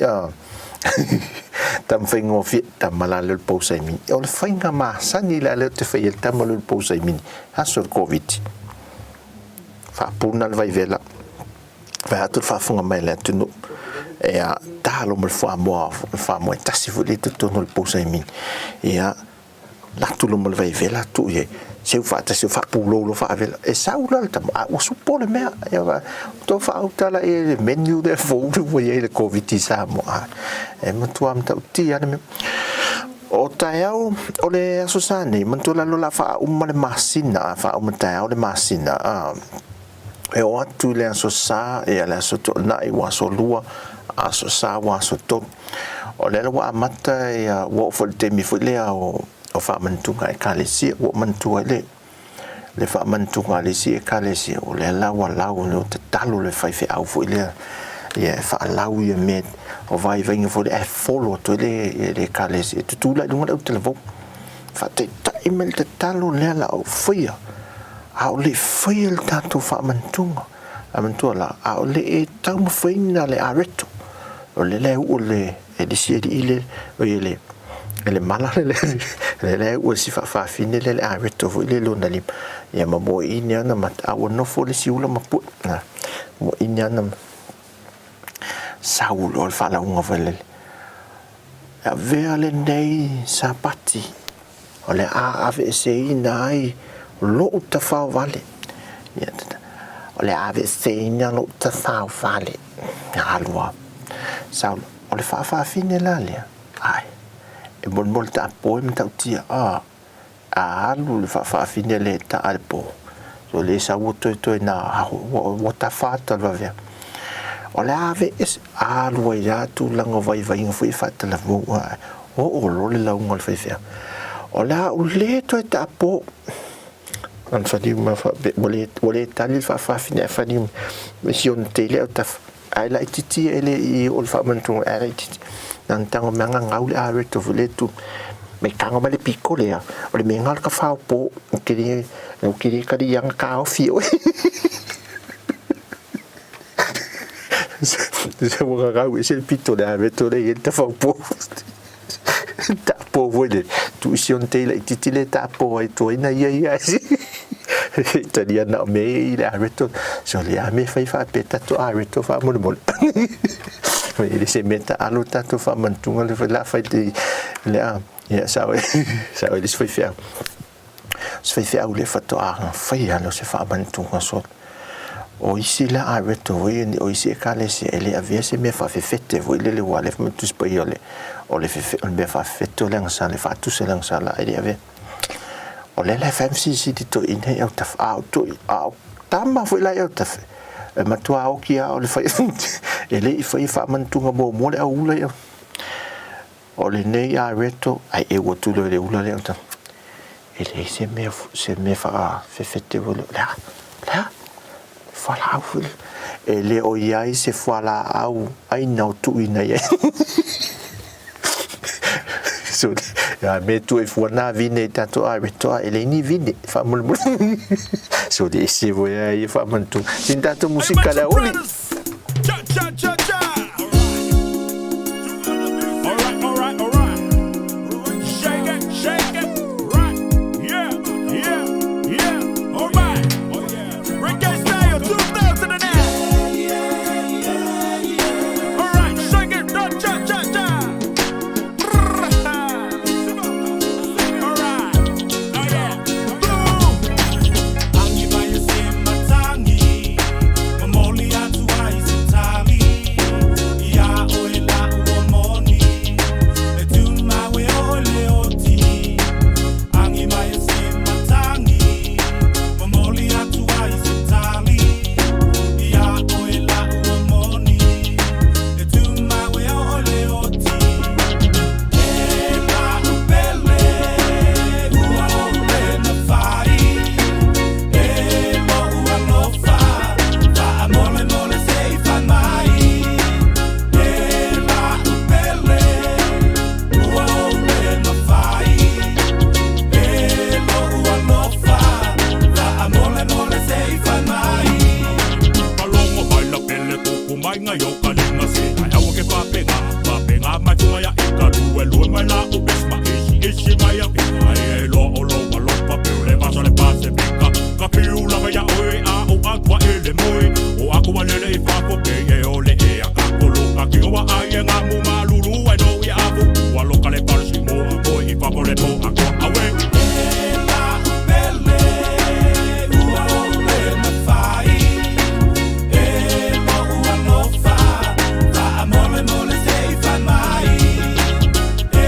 Tama faigofie, tama la leo le pou saimini. O le faiga masani la leo te fai e le tama leo le pou saimini. Aso le Koviti. Faapuna le vaivela. Vae atu le faafofoga mai a le atunuu. Ia, talo ma le fuamoa, le fuamoa e tasi foi lea i totonu o le pou saimini. Ia, Latu luma le vaivela tuu i ai seu faatasi o faapulou loa faavela e sau la le tama a ua supo le mea ia va to faauta la i le menu lea fou le ua i ai le Covid i Samoa e matua matautia le mea. O taeao o le Aso Sa nei, manatua lalo la faauma le masina, a faauma taeao le masina, a e oo atu i le Aso Sa, ia le Aso Toonai ua Aso Lua, Aso Sa ua Aso Tolu. O lea la ua amata ia, ua oo foi i le taimi foi lea o, o faamanatuga a Ekalesia, ua ou manatua ai le, le faamanatuga a le isi Ekalesia, o lea la ua lau, ua tatalo le faifeau foi lea, ia e faalau ia mea o vaivaiga foi lea ae follow atu ai le, le Ekalesia. E tutulai i luga le autalavou, faataitai mai le tatalo lea la o faia, a o le i faia le tatou faamanatuga. A manatua la, a o le e taumafaina le areto, o le lea uu le e le isi alii le, oi e le, e le mala le le, le lea uu e si faafafine le le areto foi le lona lima. Ia ma mo ine ana mata, a ua nofo le isi ula ma pue, na, mo ine ana sau loa le faalauga foi lele. E avea lenei Sapati o le a aveeseina ai lou tafaovale. O le a aveeseina lou tafaovale. Alu lava. Sau loa. O le faafafine la lea, ae, e molimoli taapoe matautia, a, a alu le faafaafine lea e taa le po, so le sau ua toetoe na ua tafa atu le vavea. O le a aveese, alu ai lava tulaga o vaivaiga foi e faatalavou, ae oo loa le lauga a le faifeau. O le a ou le toe taapo. Ana faliu ma faapea, ua le, ua le tali le faafaafine ae faliu ma si ona tele au tafa. Ae laitiiti e le i oo le faamanatuga, ae laitiiti. Na ona tago mai gagau le areto foi lea tu. Mai tago mai le piko lea, o le mea nga o le kafao po, o ke le, o ke le kali ianga kaofi oe. Se ua gagau ese le pito o le areto lea e i ai le tafaupo. Tapo foi le tuisi o le laitiiti le tapo ai tuaina ia ia talia na o mea i le areto. So le a mea fai faapea tatou areto faamolemole. E le se mea taalo tatou faamanatuga le la fai le a ia sao e sao e le se faifeau. Se faifeau le faatoa faia lea o se faamanatuga solo. O isi la areto foi o isi ekalesia e le avea se mea faafefete foi lele ua le Tusi Paia o le o le fefe o le mea faafefete o le agasala e faatusa i le agasala e le avea. O lea la e fai ma silisili toeaiina i autafa, a o toi, a o tama foi la i autafa, e matua oki lava o le fai e le i faia faamanatuga muamua le au ula i autafa. O lenei areto, ai e ua tulo i le ula lea autafa. E leai se mea, se mea faafefete foi lea. O le a? O le a? Fualaau foi lea. E le o i ai se fualaau ʻaina o tuuina i ai. So, a me tu e fua nā vine i tātou a retoa e le ni vine, faamolemole. So, le ese foi a ia faamanatu. Sin tātou musika le auli. Cha cha cha cha. All right, all right, all right. Shake it, shake it. Right. Yeah, yeah, yeah. All right. Oh yeah. Reggae style 2009. All right, shake it. Cha cha cha cha. All right. Oh yeah. Boom. Agi mai e se matagi, momoli atu ai se tali iā oe la'u omoni, e tumau e oo i le oti. Agi mai e se matagi, momoli atu ai se tali iā oe la'u omoni, e tumau e oo i le oti. E la'u pele, ua ou le mafai. E lo'u alofa, faamolemole se i fai mai. E la'u pele, ua ou le mafai. E lo'u alofa, faamolemole se i fai mai. Palogo mai la pele kuku mai ngai o ka linga se ai aua ke papenga papenga mai tunga ya e ka lue lue mai la u bis ma isi isi mai a ai e lo o lo wa lo pa pe le va le pa se pika ka piu la va ya oi a o a kwa e le moi o a kwa le le i fa ko pe e o le e a ka ko lo ka ki o a ai e ngā mu malulu ai no i a fu wa lo ka le pa si mo a mo i fa po le po a ko a we. E la'u pele, ua ou le mafai. E lo'u alofa, faamolemole se i fai mai. E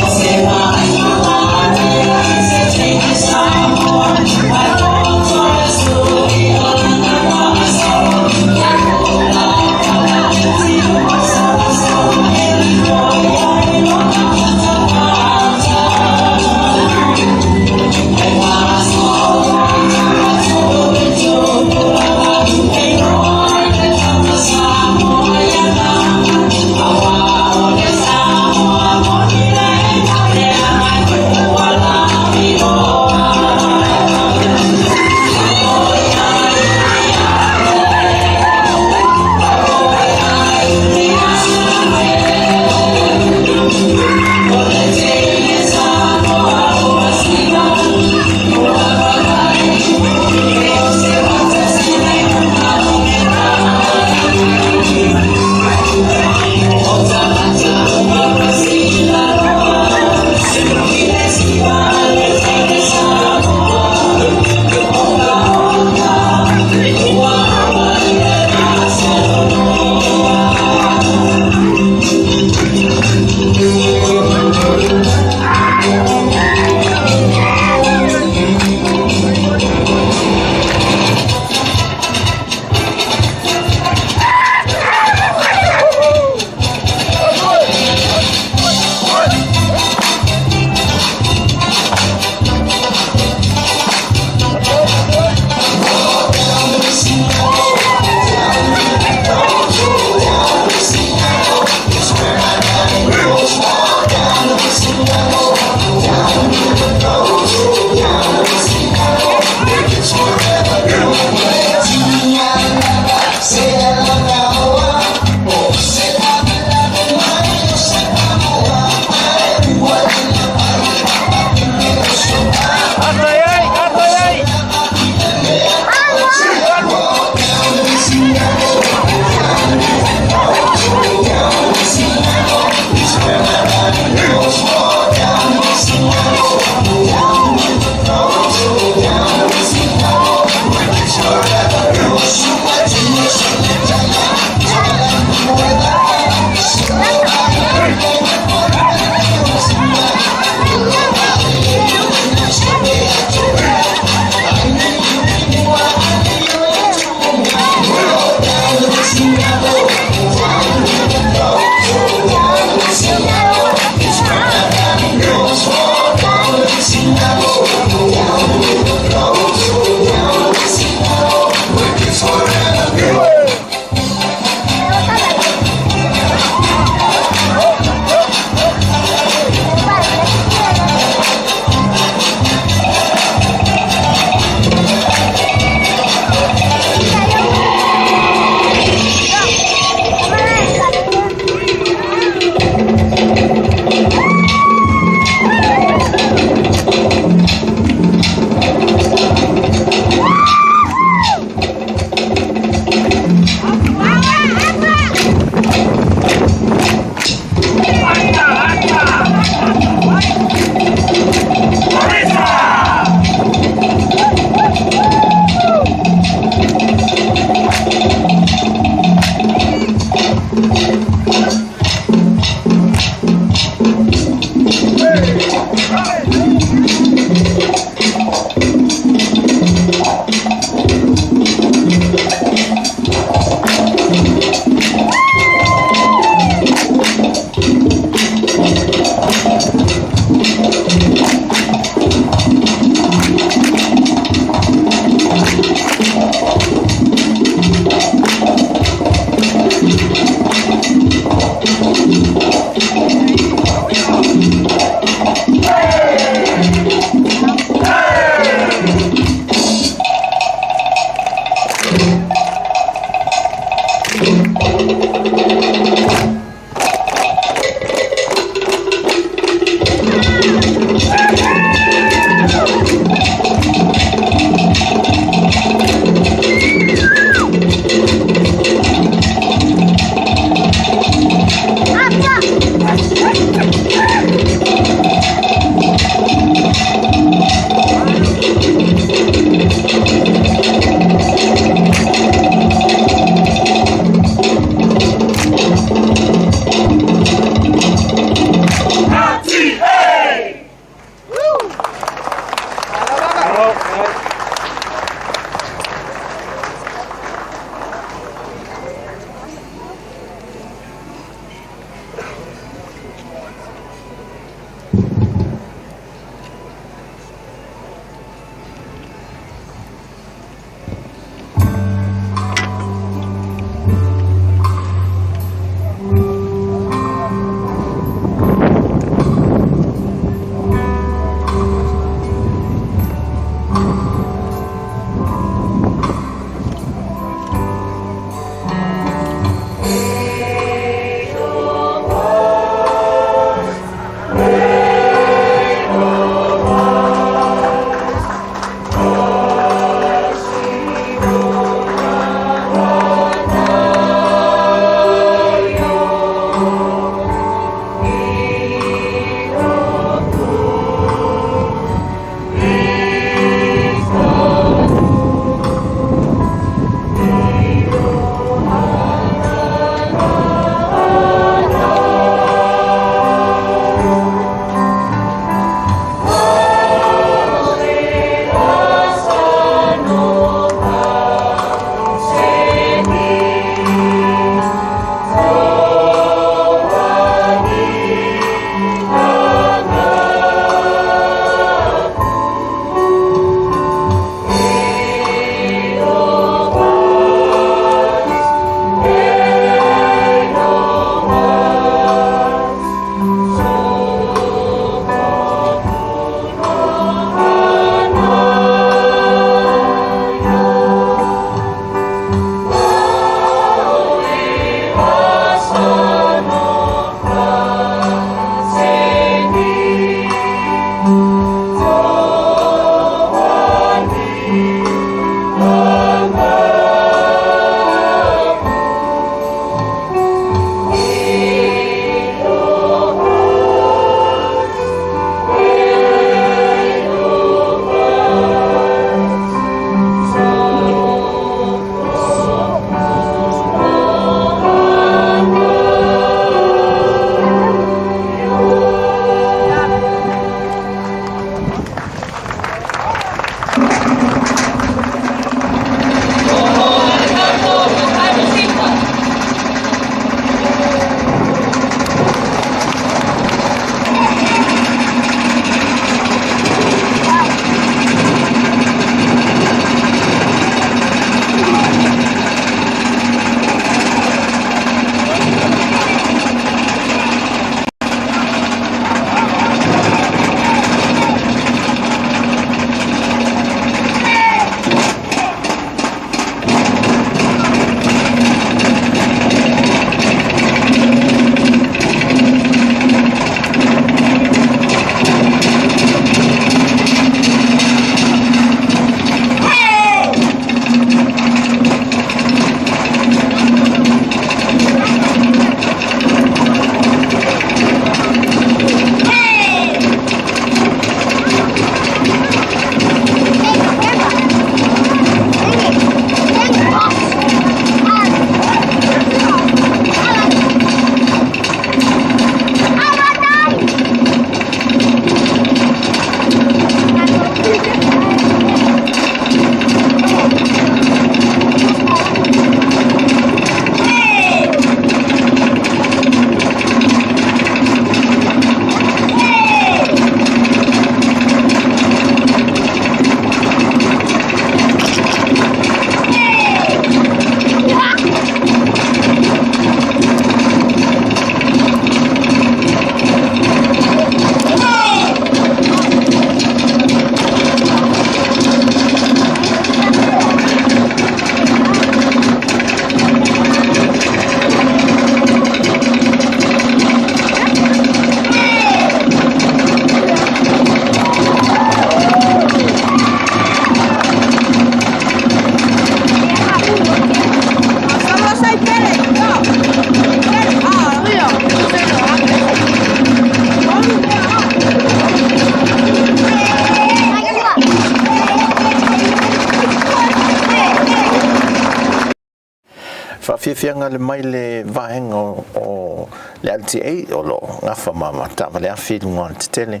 Faafiafiaga le mai le vaega o le LTA o lo o gafa ma taavale afi i luga o le tetele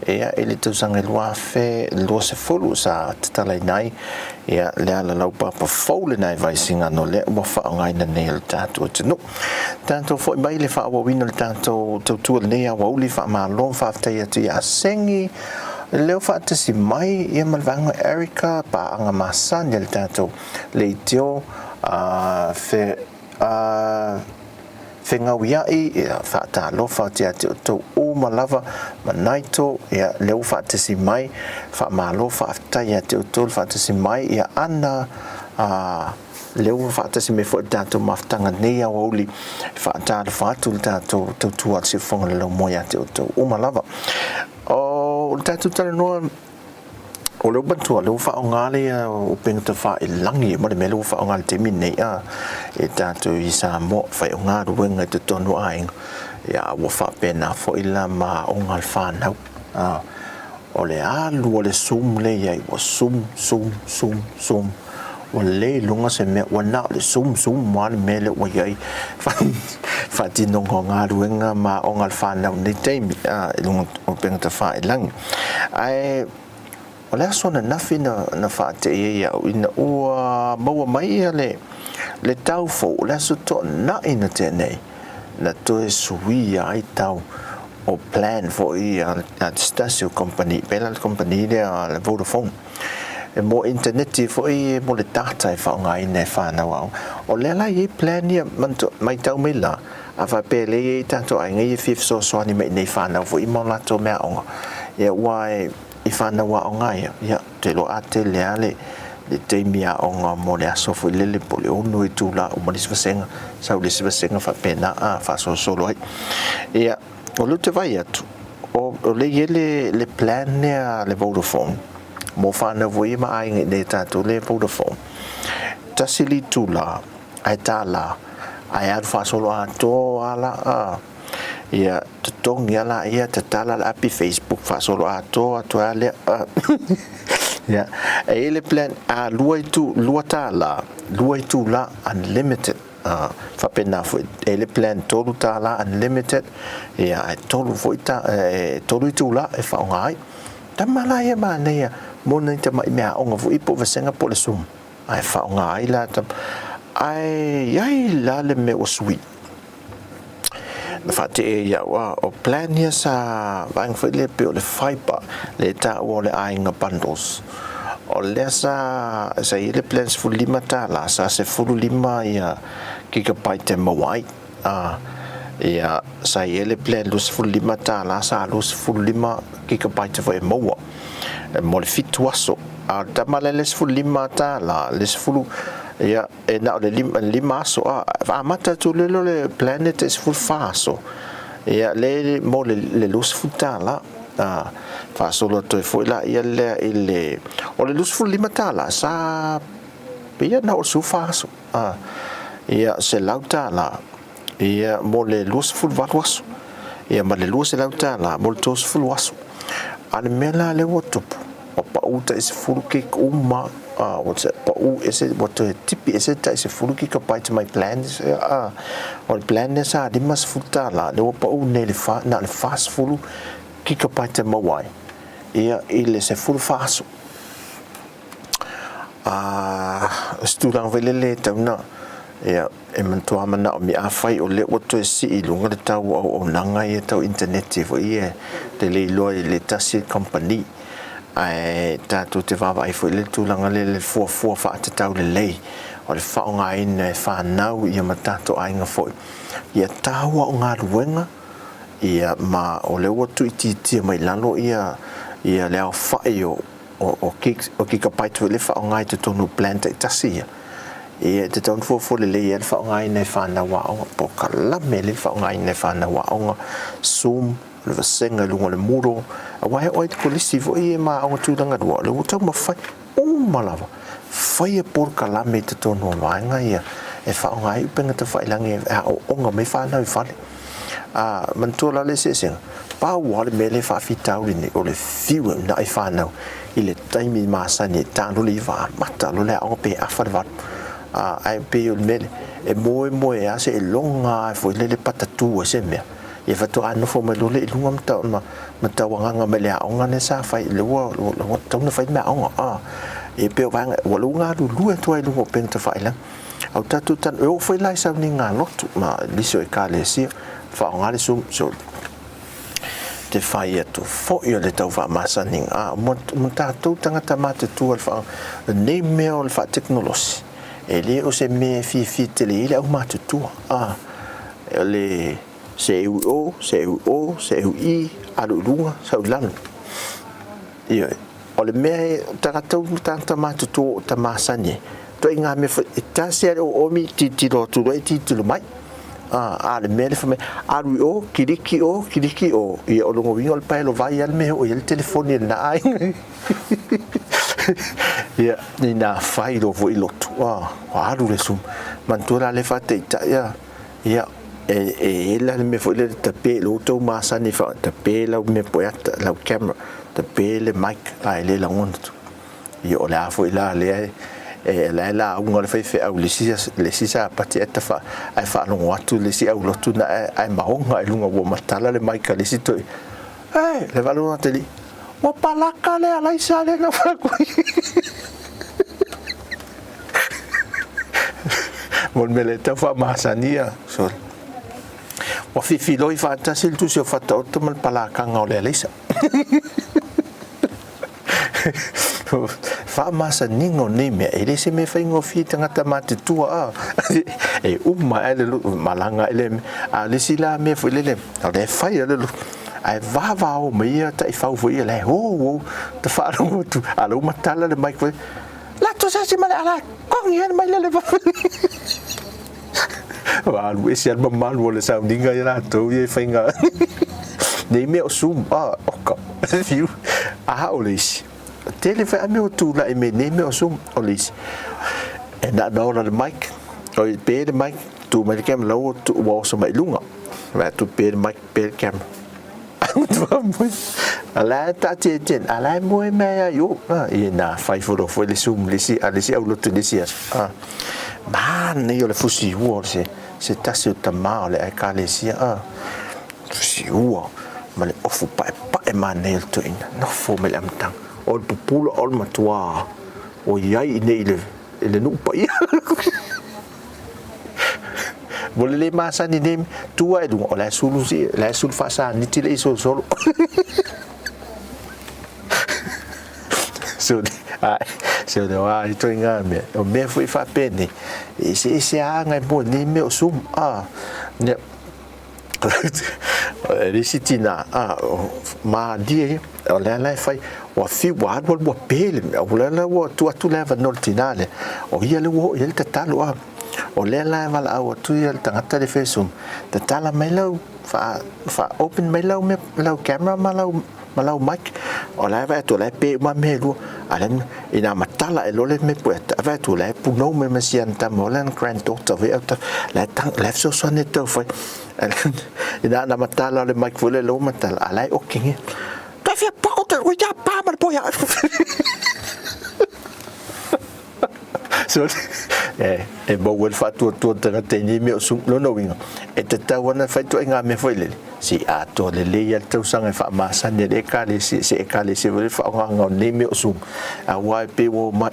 ia i le tausaga e 2020 sa tatalaina ai ia le ala laupapa fou lena e Vaisigano lea ua faaaogaina nei e le tatou atunuu. Tatou foi mai le faaauauina o le tatou tautua lenei aoauli faamalo faafetai atu ia Sengi leo faatasi mai ia ma le vaega Erica paaga masani a le tatou leitio a fe a fegauiaʻi ia faatalofa atu ia te outou uma lava ma Naito ia lea ua faatasi mai faamalo faafetai ia te outou le faatasi mai ia Ana a lea ua faatasi mai foi le tatou mafutaga nei aoauli e faatalofa atu le tatou tautua a le Siufofoga o le Laumua ia te outou uma lava. O le tatou talanoa o lea ua manatua, lea ua faaaoga le upega tafailagi ma le mea lea ua faaaoga i le taimi lenei a e tatou i Samoa, fai o galuega i totonu o aiga, ia ua faapena foi la ma aoga a le fanau. A, o le alu o le Zoom lea i ai, ua Zoom, Zoom, Zoom, Zoom, ua le iloga se mea, ua na o le Zoom, Zoom lava le mea lea ua i ai faatinoga o galuega ma aoga a le fanau i lenei taimi a, i luga o upega tafailagi. Ae o le aso ananafi na, na faate'i ai au ina ua maua mai ia le, le tau fou, o le aso toana'i na tea nei, na toe suia ai tau o plan foi a, a se tasi o kamupani, pēlā le kamupani lea a le Vodafone. E mo initaneti foi mo le data e faaaogaina e whānau aoga. O lea la i ai plan ia, maitau mai la, a faapea e lea i ai tatou aiga ia e fia fesoasoani mai i nei whānau foi ma o latou mea aoga. Ia ua e i whānau aoga ia, ia, te loa a tele a le, le taimi aoga mo le aso foi lele po o le 6 itula uma le isi vasega, sau le isi vasega faapena a faasolosolo ai. Ia, o lea ou te vaai atu, o, o lea i ai le, le plan lea a le Vodafone, mo whānau foi ia ma aiga i nei tātou le Vodafone. Tasi le itula, ae tālā, ae alu faasolo atoa la, a, ia, totogi a la ia, tatala le api Facebook faasolo atoa atu ai lea, a, ia, e i ai le plan, a lua itu, $2, lua itula, unlimited. Ā, faapena foi, e le plan $3 unlimited, ia, ae tolu foi ta, e tolu itula e faaaoga ai. Tama la ia manaia, Mo nai tamai meaaoga foi po o vasega po o le Zoom ae faaaoga ai la ae i ai la le mea ua sui. Na faateia i au a o plan ia sa vaega foi lea pei o le fibre lea e taua o le aiga bundles. O lea sa sa i ai le plan $15 sa 15 ia gigabyte e maua ai. A ia sa i ai le plan $25 sa 25 gigabyte foi e maua mo le 7 aso. A o le tama lea le $15 le 10 ia e na o le 5 aso a amata atu lea o le plan e tai 14 aso ia le mo le $20 a faasolo atu ai foi laia lea i le o le $25 sa pei na o le 14 aso a ia $100 ia mo le 28 aso ia ma le $200 mo le 30 aso. A o le mea la lea ua tupu, ua pau tai 10 gig uma, a ua pau ese, ua toe tipi ese tai 10 gigabytes mai plan, a o le plan lea sa $50, lea ua pau nei le fa, na o le 40 gigabytes e maua ai ia i le 14 aso. A o se tulaga foi lele e tau na, ia, e manatua manaomia, afai o lea ua toe sii i luga le tau o auaunaga ia tau initaneti foi ia e le iloa i le tasi le kamupani, ae tatou te vaavaai foi i le tulaga lea i le fuafua faatatau lelei o le faaaogaina e fanau ia ma tatou aiga foi ia taua o galuega ia ma o lea ua tuuitiitia mai lalo ia ia le aofai o o gigs, o gigabyte foi lea e faaaoga i totonu o plan taitasi ia. Ia e tatau ona fuafua lelei ai le faaaogaina e fanau aoga, polokalame lelei le faaaogaina e fanau aoga, Zoom, o le vasega i luga o le Moodle, aua e oo lava i le kolisi foi ia ma aoga tulaga lua, o lea ua taumafai uma lava, faia polokalame i totonu o vaega ia e faaaoga ai upega tafailagi e aooga mai fanau i fale. A, manatua la le eseesega, pau lava le mea lea e faafitauli nei, o le fiu e uunai fanau i le taimi masani e ta loa le iva amata loa le aoga pe afa le valu. A, ae pei o le mea lea, e moemoe lava seiloga lava foi lele patatū ai se mea, ia faatoa nofo mai loa lea i luga ma, ma, ma tauagaga mai le aoga lea sa fai, lea ua, ua tatau ona fai le meaaoga. A, e pei o vaega, ua lou galulue atu ai i luga o upega tafailagi. Au tatou tanu, e oo foi la i sauniga lotu ma nisi o ekalesia, faaaoga le Zoom, so te whai atu foi o le tau faamasaniga, a mo, mo tatou tagata matutua le wha, nei mea o le faatekonolosi, e le o se mea e fiafia tele i le au matutua, a o le se eu i o, se eu i o, se eu i, alu i luga, sau i lalo. Ioe. O le mea e tagata uma tagata matutua o ta masani ai, ituaiga mea foi, e tasi lava le oomi, tilotilo atu loa e tilotilo mai. A, a o le mea lea fai mai, alu i o, kiliki o, kiliki o, ia o lona uiga o le paelo vai lava le mea e oo i ai le telefoni a lena aiga. Ia, inā fai loa foi lotu, a, ua alu le suma. Manatua la lea faataitai, a, Ia, e, e i ai la le mea foi lele tape i lo outou masani fa, tape lau mea poeata, lau camera, tape le mic, a e le lagona atu. Ia, o le a foi la lea e, e la e lauga le faifeau i le isi, le isi Sapati ae tafa, ae faalogo atu le isi aulotu na ae, ae maoga i luga ua matala le mic a le isi toeaina. E, le faalogo atu alii, ua palaka le alaisa lea na fai atu ai. Mo le mea lea e tau faamasani ia, sorry. Ua fifiloi faatasi le tusi o Fataoto ma le palakaga o le alaisa. Faamasaniga o nei mea, e le se mea faigofie i tagata matutua a. E uma ae le malaga ae le mea. A o le isi la mea foi lele, o lea e fai lava le lotu, ae vavao mai ia taifau foi ia la e o o ta faalogo atu, a o la ua matala le mic foi, Lato se isi ma le ala kongi hele mai lele Ua alu ese le mamalu o le sauniga ia latou ia i faiga nei mea o Zoom a oka fiu a o le isi tele foi a mea o tulai mai nei mea o Zoom o le isi e na na ola le mic oi pe le mic tu mai le camera ua ua oso mai lunga vaai atu pe le mic pe le camera A la e taatia i tēnā, a la e moe mai ai o, ia nā whai whoro foi le Zoom le isi, a le isi au lotu le isi aso. Manaia o le fusi ua o se, se tasi o tamā o le Ekalesia, a, fusi ua ma le ofu paepae manaia o le toeaina, nofo mai le amataga. O le pupula o le matuā o i ai i nei i le nuu paia. Mo le le masani nei, tu ae i luga, o la e sulu si, la e sulu faasaniti le isolosolo. So, ai, so le wā i toi ngā mea. O mea foi whapene, e se e se āngai mo nei mea o sum, a, ne, le isi tinā, a, mālie ia, o lea la e fai, ua fiu, ua alu alu ua pē le mea, o lea la ua tuu atu le avanoa i le tinā lea, o ia lea ua oo i ai le tatalo, a, o lea la e valaau atu ia le tagata lea e fai Zoom, tatala mai lau, faa, faa open mai lau mea, lau camera ma lau ma lau mic, o la e vaai atu o la e pē uma mea e lua, a o lea ina matala ae loa le mea pue atu, vaai atu o la e punou mai ma si ana tama o lana granddaughter foi autafa, la e la e fesoasoani e tau fai. Ina ana matala o le mic foi lea ua matala, a la e oki. Toe fia pako te ui ia pā ma le poia. So, e, e maua le faatuatua tagata i nei mea o Zoom. Lona uiga, e tatau ana whai toa i ngā mea foi lele. Se i atoa lelei a le tausaga e faamasani ai le Ekalesia, se Ekalesia foi le faaaogaga o nei mea o Zoom. Aua e pei ua omai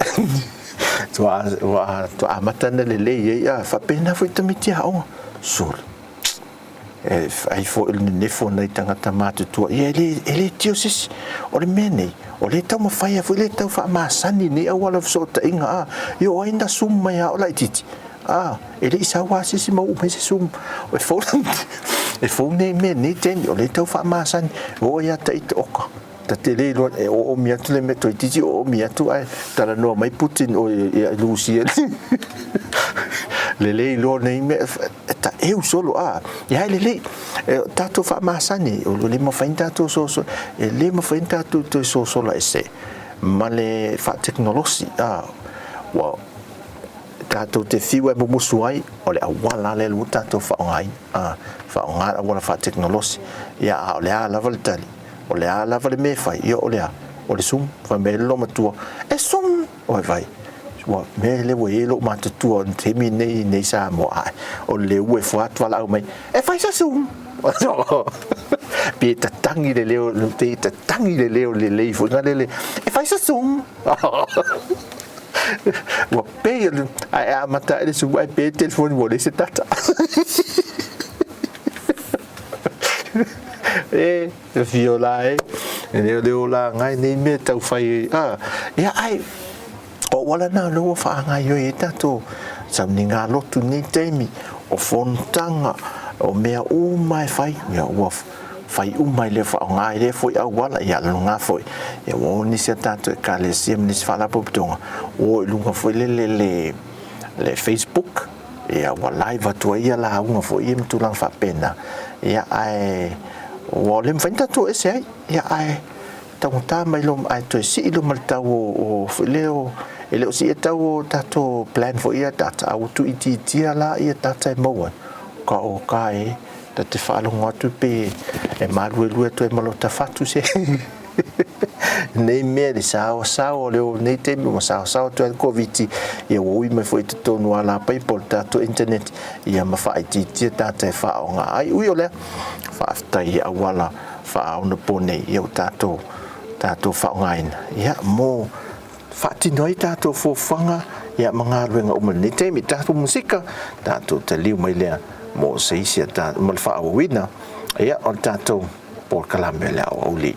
ua amata ona lelei ai, a faapena foi tamaiti aoga. Sole, e ai foi le nenefo o nai tagata matutua, ia e le tio se isi. O le mea nei, o lea e taumafai lava foi lea e tau faamasani nei auala o fesootaiga, a, ia o ai na Zoom mai a o laitiiti? A, e le i sau lava se isi ma uu mai se Zoom. E fou, e fou nei mea i lenei taimi, o lea e tau faamasani, oo ia ita oka, ta te le iloa e oomi atu le mea toeitiiti oomi atu ae talanoa mai Putin o ia i Lusia. Lelei loa nei mea, e taeu solo, a, ia e lelei, e tatou faamasani, o le mafai ona tatou soso, e le mafai ona tatou toe sosola ese ma le faatekonolosi, a, ua tatou te fiu e mumusu ai, o le auala lea ua tatou faaaogaina, a, faaaoga le auala faatekonolosi, ia, a o le a lava le tali, o le a lava le mea e fai, ia, o le a, o le Zoom, fai mai le loomatua, e Zoom, oi vai, ua mea lea ua i ai lou matutua o le taimi nei i nei Samoa, ae o le ua e fua atu valaau mai, e fai se Zoom. Pe tatangi le leo, pe tatangi le leo lelei foi ngā lele, e fai se Zoom. Ua pei ae amata ai le sumu ae pe telefoni ua leai se data. E, e whio la e, e leo leo la ngai nei mea tau whai, a, ia ai, o wala nā leo whaangai oi e tātou, sau ni ngā lotu nei taimi, o fonotaga, o mea uma e whai, ia ua whai uma i lea whaonga i lea foi auala, ia lunga foi, ia ua o nisi a tātou ekalesia ma nisi faalapotopotoga, ua o i luga foi le le le le Facebook, ia ua live atu ai ia lauga foi ia ma tulaga faapena, ia ae ua le mafai ona tatou ese ai, ia ae taugata mai loa ae toe sii loa ma le tau o foi lea o e le o sii e tau o tatou plan foi ia data, a ua tuuitiitia la ia data e maua ai, ka o ka e Ta te faalogo atu pe e māluelue atu ai ma lota fatu se nei mea le saosaoa o le o nei taimi ua saosaoa atu ai le Koviti, ia ua ui mai foi i totonu o alapaipa o le tatou internet, ia ma faaitiitia tātou e faaaoga ai. Ui o lea, faafetai i auala faaonaponei ia ua tatou tatou faaaogaina, ia mo Faatino ai tatou fuafuaga ia ma galuega uma i lenei taimi. Tatou musika, tatou taliu mai lea mo se isi a tatou, mo le faaauauina ia o le tatou polokalame o le aoauli.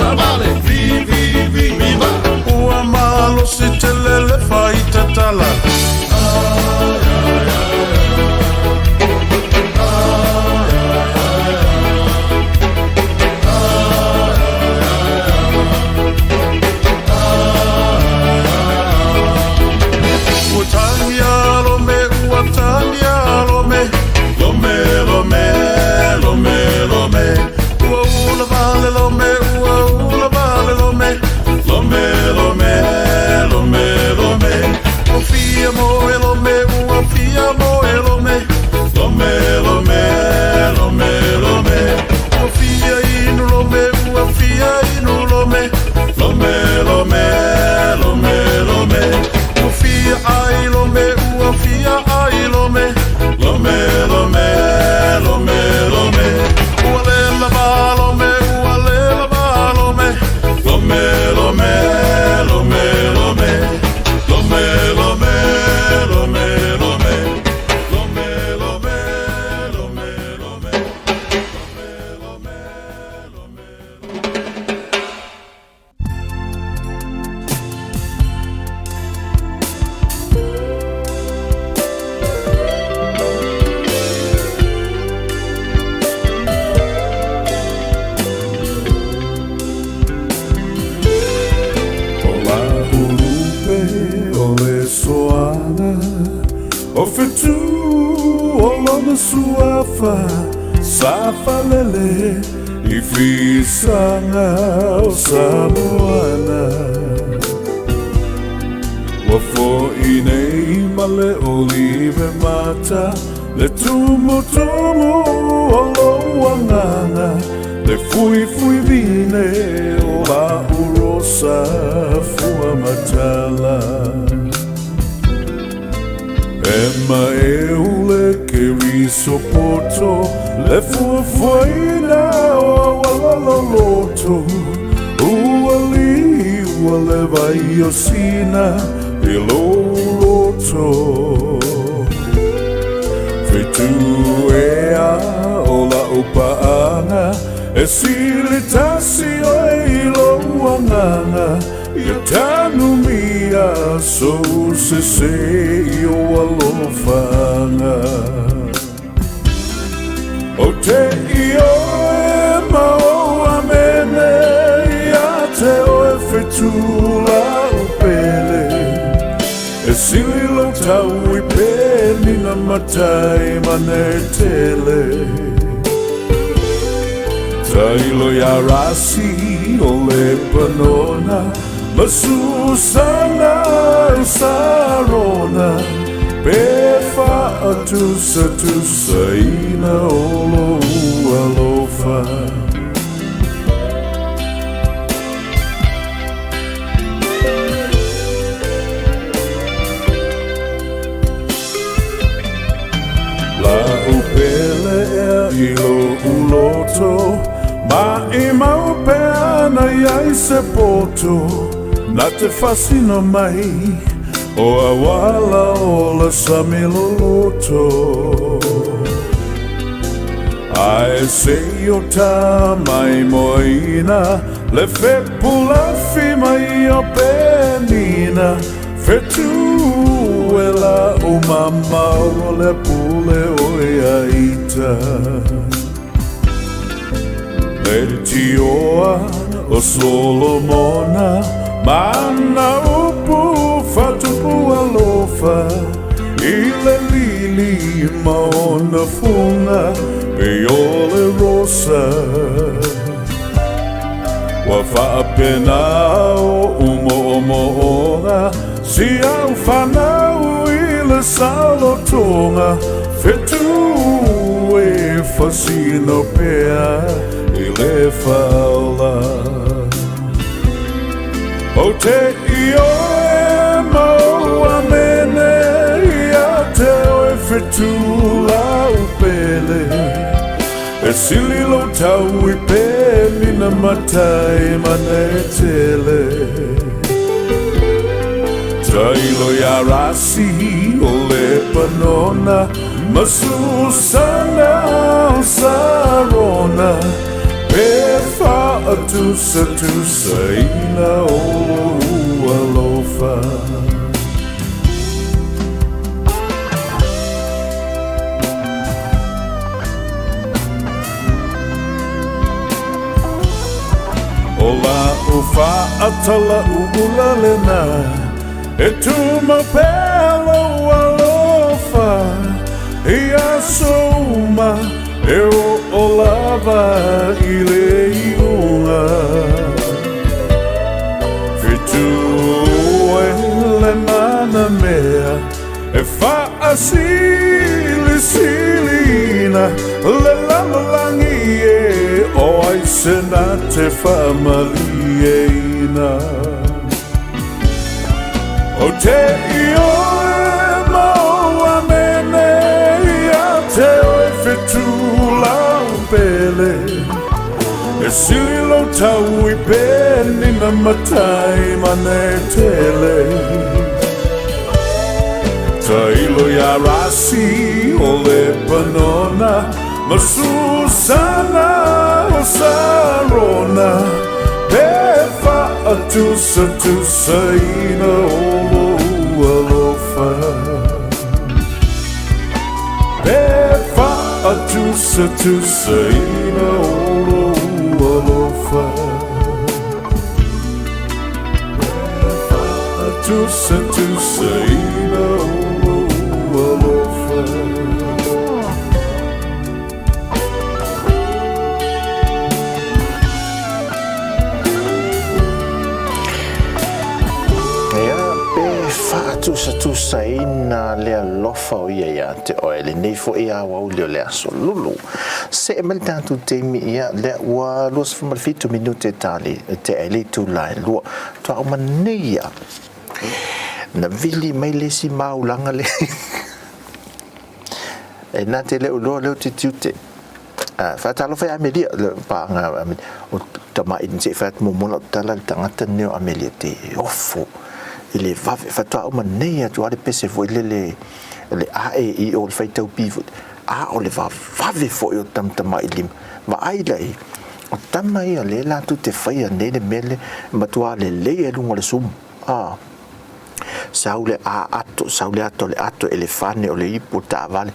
Taavale, vi vi vi viva. Ua malosi tele le faitatala. Ua tagia Lome, ua tagia Lome, Lome, Lome, Lome, Lome. Ua ula vale Lome, ua ula vale Lome, Lome, Lome, Lome, Lome. Ua fia moe Lome, ua fia moe Lome, Lome, Lome, Lome, Lome. Ua fia inu Lome, ua fia inu Lome, Lome, Lome, Lome, Lome. Ua fia ai Lome, ua fia ai Lome, Lome, Lome, Lome, Lome. Ua le lava Lome, ua le lava Lome, Lome, Lome, Lome, Lome. Lome, Lome, Lome, Lome. Lome, Lome, Lome, Lome. Lome, Lome, Lome. O la ulupe o le soaga O fetu o lona suafa Sa faalele i fisaga o Samoana. Ua fo'i nei ma le olive mata le tumutumu o lou agaga, le fuifui vine o la'u rosa fuamatala. E maeu le keriso poto, le fuafuaina o auala loloto, ua liua le vai o Sina i lou loto. Fetu ea o la'u paaga, e sili tasi oe i lou agaga, ia tanumia sou sesē i ou alofaga. Ou te ioe ma ou amene ia te oe fetu la'u pele. E sili lou tau i penina matai ma netele. Tailo ia Rasi o Lepanona ma Susana o Sarona, pe faatusatusaina o lou alofa. La'u pele ea i lo'u loto, ma'imau pe ana i ai se poto, na te faasino mai o auala o le sami loloto. Ae se i o ta maimoaina le fepulafi mai o Penina, fetu e la'u mamao o le pule oe a ita. Le tioa o Solomona ma ana upu faatupu alofa, i le lili ma ona fuga pei o le rosa. Ua faapena o'u mo'omo'oga si au fanau i le saolotoga, fetu e fasino pea i le faaola. Ou te ioe ma ou amene ia te oe fetu la'u pele. E sili lou tau i penina matai ma netele. Tailo ia Rasi o Lepanona ma Susana o Sarona. Pe faatusatusaina o lou alofa. O la'u faatalauula lena E tumau pea lou alofa I aso uma e oo lava i le iuga. Fitu e le mana mea e faasilisiliina le lalolagi e o ai se na te faamalieina. Ou te ioe ma ou amene ia te oe fitu lau pele. E sili lou tau i penina matai manetele. Tailo iā Rasi o Lepanona ma Susana o Sarona pe faatusatusaina o lou alofa. Pe faatusatusaina o lou alofa. Pe faatusatusaina o lou alofa. Ia, pe faatusatusaina le alofa o ia ia te oe, lenei foi aoauli o le aso lulu. Se'e mai le tatou taimi, ia, lea ua 27 minute tali tea ai le itula e lua. Faatoa uma nei ia na vili mai le isi maulaga le e na te le uloa leo te tiute. Faatalofa i Amelia, le paaga o Amelia, o tama'i ni se i fai atu muamua lau tala le tagata lenei o Amelia te ofo i le vave. Faatoa uma nei atu lava le pese foi lele le ae i o le faitau pi foi, a o le vavave foi o tamatamai lima. Vaai la i, o tama ia lea latou te faia nei le mea lea, e matua lelei ai luga o le sumu. A. Sau le a ato, sau le ato le ato, elefane o le ipu o taavale.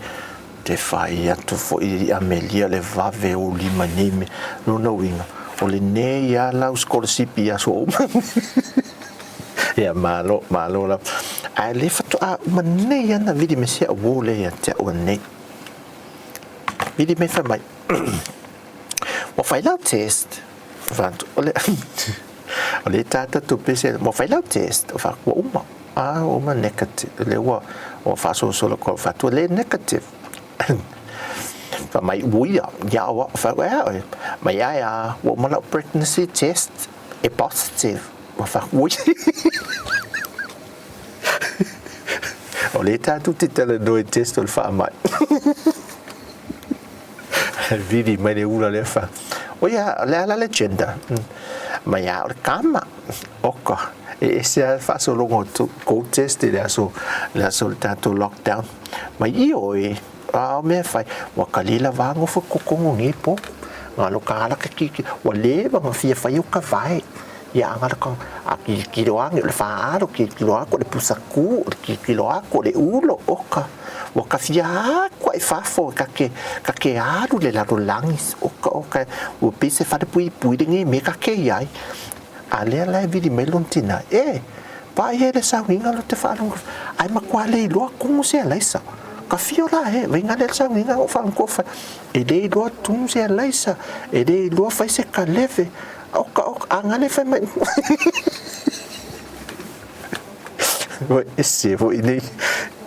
Te fai atu foi i Amelia le vave o lima nei mea. Lona uiga, o lenei lava lau sikolasipi i aso uma. Ia, malo, malo lava. Ae le faatoa uma nei lava na vili mai si au uo lea ia te au anei. Vili mai fai mai, Ua fai lau test. Fai atu, o le, o le tata tupe se, ua fai lau test. Fai atu, ua uma. Ah, ua uma negative. Lea ua, ua faasolosolo atu au, fai atu, le negative. Fai mai, ua ia, ia au au. Fai atu, e a oe? Mai ae a, ua uma lau pregnancy test, e positive. Ua fai atu, ui. O lea tatou te talanoa i test o le faamai. Vili mai le ula lea fa. O ia, o le a la le gender? Mai a o le kama. Oka. E ese a faasologa o kou test i le aso, le aso o le tatou lockdown. Mai i oe, a o mea fai, ua kali la vāgofo kokongo ngi po. Ngalo ka ala ka kiki, ua leva nga fia fai o ka vae. Ia anga la ka, a kilokilo ange o le whaaro, kilokilo aku o le pusaku, o le kilokilo aku o le ulo, oka. Ua kawhia aku ai fafo, ka ke, ka ke alu le lalolagi, oka, oka, ua pei se fale puipui le ngi me ka ke iai. A lea la e vili mai lona tina, e, vaai e le sauiga lo te whaalongo, ai matua le iloa kumu se alaisa. Ka whio la e, vainga le sauiga o whaalongo whai, e le iloa tumu se alaisa, e le iloa whai se kaleve, oka, oka, a ngale whai mai. Ua ese foi nei,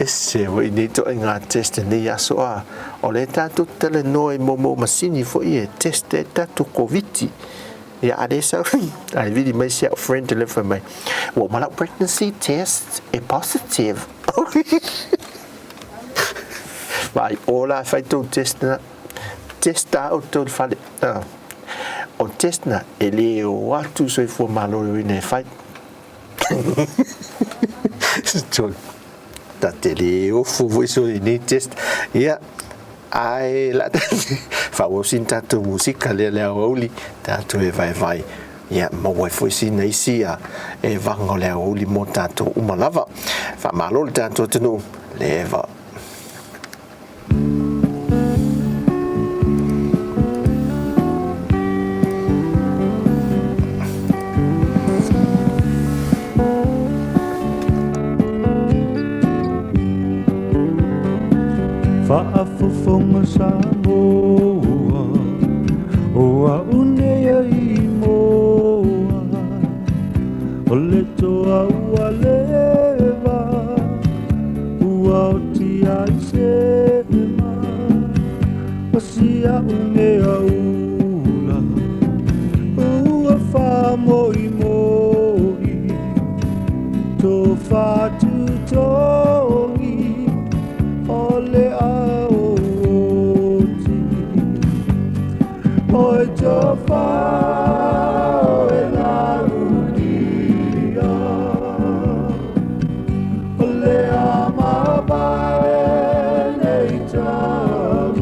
ese foi nei ituaiga test i nei aso a o lea tatou te talanoa i moomoo masini foi e test ai tatou Koviti. Ia a le sau, ae vili mai si au friend lea fai mai, ua uma lau pregnancy test e positive. Vaai, o la e fai tou test na, test a outou i le fale. O le test na, e le o atu soifua maloloina e fai. Ta te le ofo foi so i nei test. Ia. Ae la faaauau sina tatou musika lea le aoauli tatou e vaevae ia maua ai foi sina isi a e vaga o le aoauli mo tatou uma lava. Faamalo le tatou atunuu le eva. Faafofoga Samoa, o au nei ai moa, o le toa ua leva, ua oti ai sema, o si au mea ula, ua faamoimoi, tofa tutogi, o le aoti. Oi tofa o e laudia, o le amabae nei taua.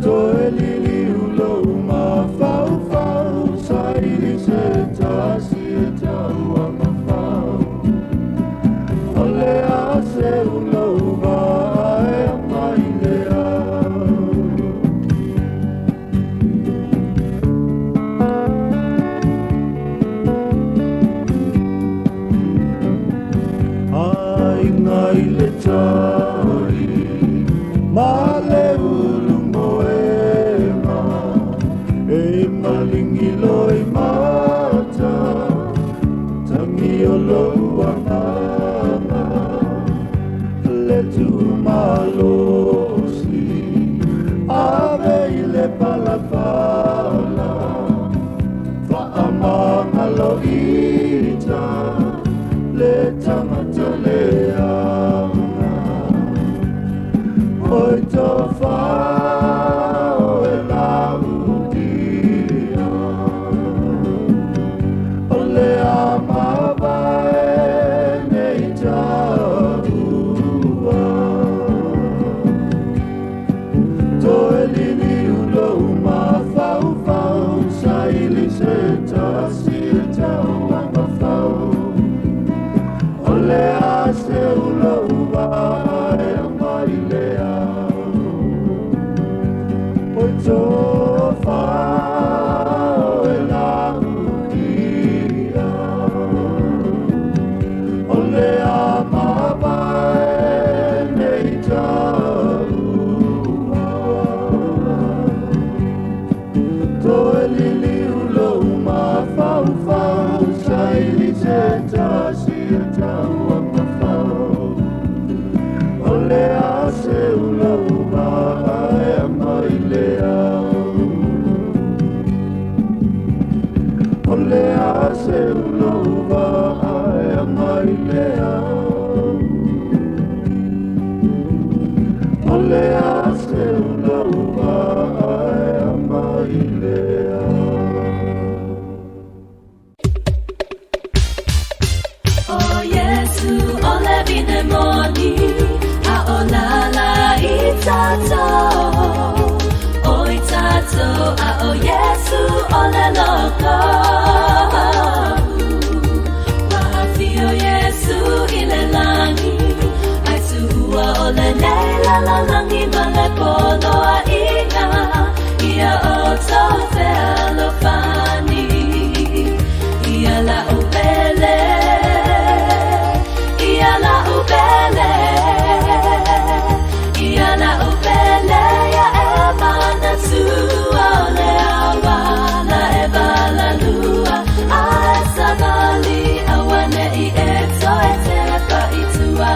Toe liliu lou mafaufau, saili se tasi e tauamafau. O le a seu lou vaa e ama i le ao. Aiga i le tai ma le ulu moega, e malingi loi mata, tangi o lou agaga, le tumalosi, ave i le palapala, faamagaloita, le tagata leaga. Oi tofa o e laudia, o le amabae nei taua. Toe liliu lou mafaufau, saili se tasi e tauamafau. O le a seu lou vaa e ama i le ao. Oi tofa o e laudia, o le amabae nei taua. Toe liliu lou mafaufau, saili se tasi e tauamafau. O le a seu lou vaa e ama i le ao. O le a seu lou vaa e ama i le ao. O le a seu lou vaa e ama i le ao. O Iesu o le vine moni, a o lala i tatou, o i tatou, a o Iesu o le loko. Ua afio Iesu i le lagi, ai tuua o lenei lalolagi ma le poloaiga, ia outou fealofani. Ia la'u pele, ia la'u pele, ia la'u pele, ia e manatu o le awa la e valalua, a e savali auane'i e toe tepa i tua.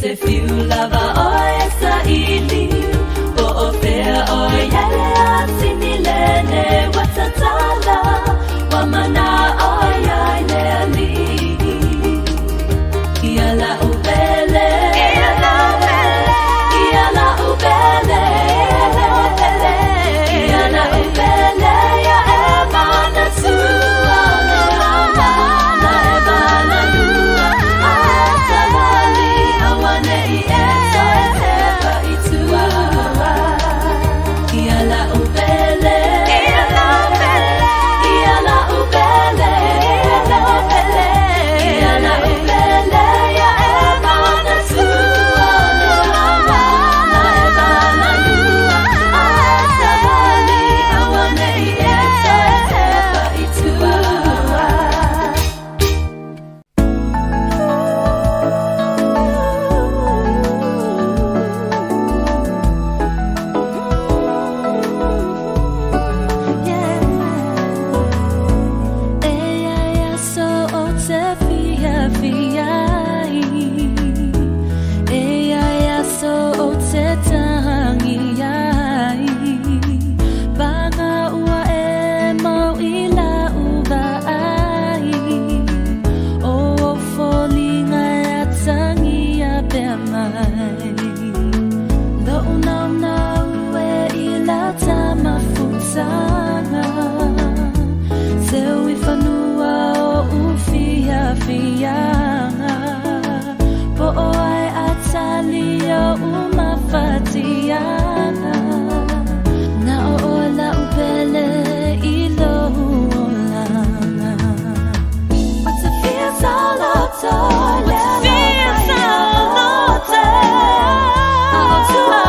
se fiu lava oe e saili, Po o fea oe i ai le asini lele ua tatala, Ua mana o ia i le alii. Ia la'u pele, ia la'u pele, ia la'u pele, ia la'u pele, ia e manatua le ola na e valalua, a e savali auane'i e toe tepa i tua. Ia la'u pele, ia la'u pele, ia la'u pele, ia la'u pele, ia la'u pele, ia e manatua le ola na e valalua, a e savali auane'i e toe tepa i tua. E ai aso o te fiafia ai, E ai aso o te tangi ai, Paga ua e mau i lau vaai, O ou foliga e atagia pea mai. Lou naunau e i lata mafutaga, Seu i fanua o u fiafiaga, Po o ai atali o u mafatiaga, Na o oe lau pele i lou olaga. Ua ta fia saoloto i le alofa ia oe, A o tua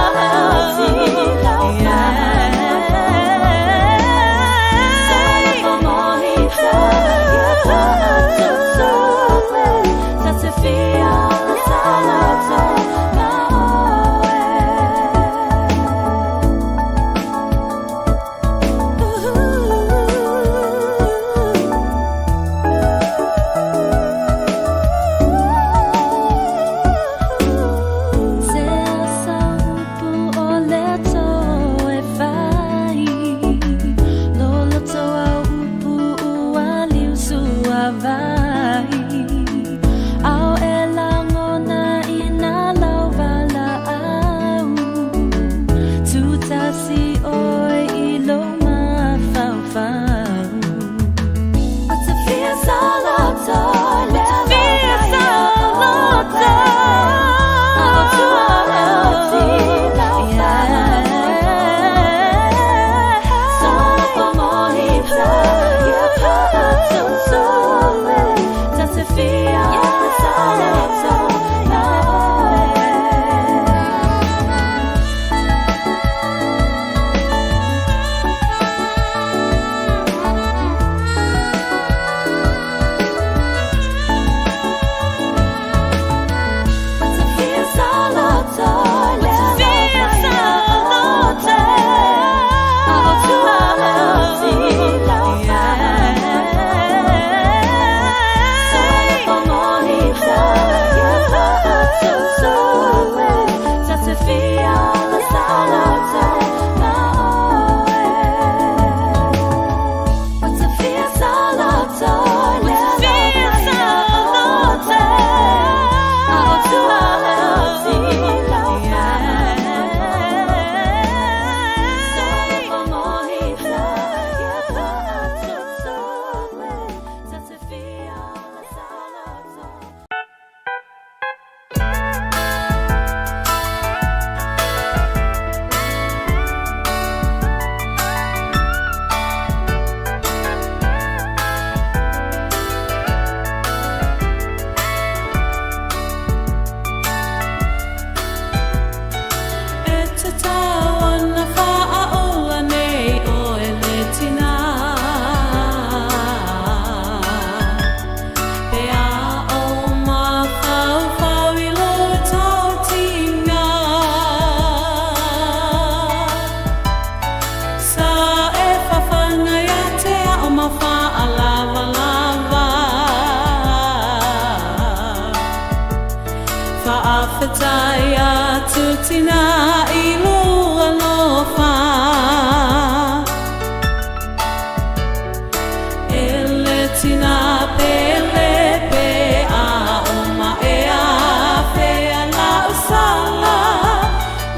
Faafetai atu tina i lou alofa. E le tina pele pe a o ma e afea lau sala,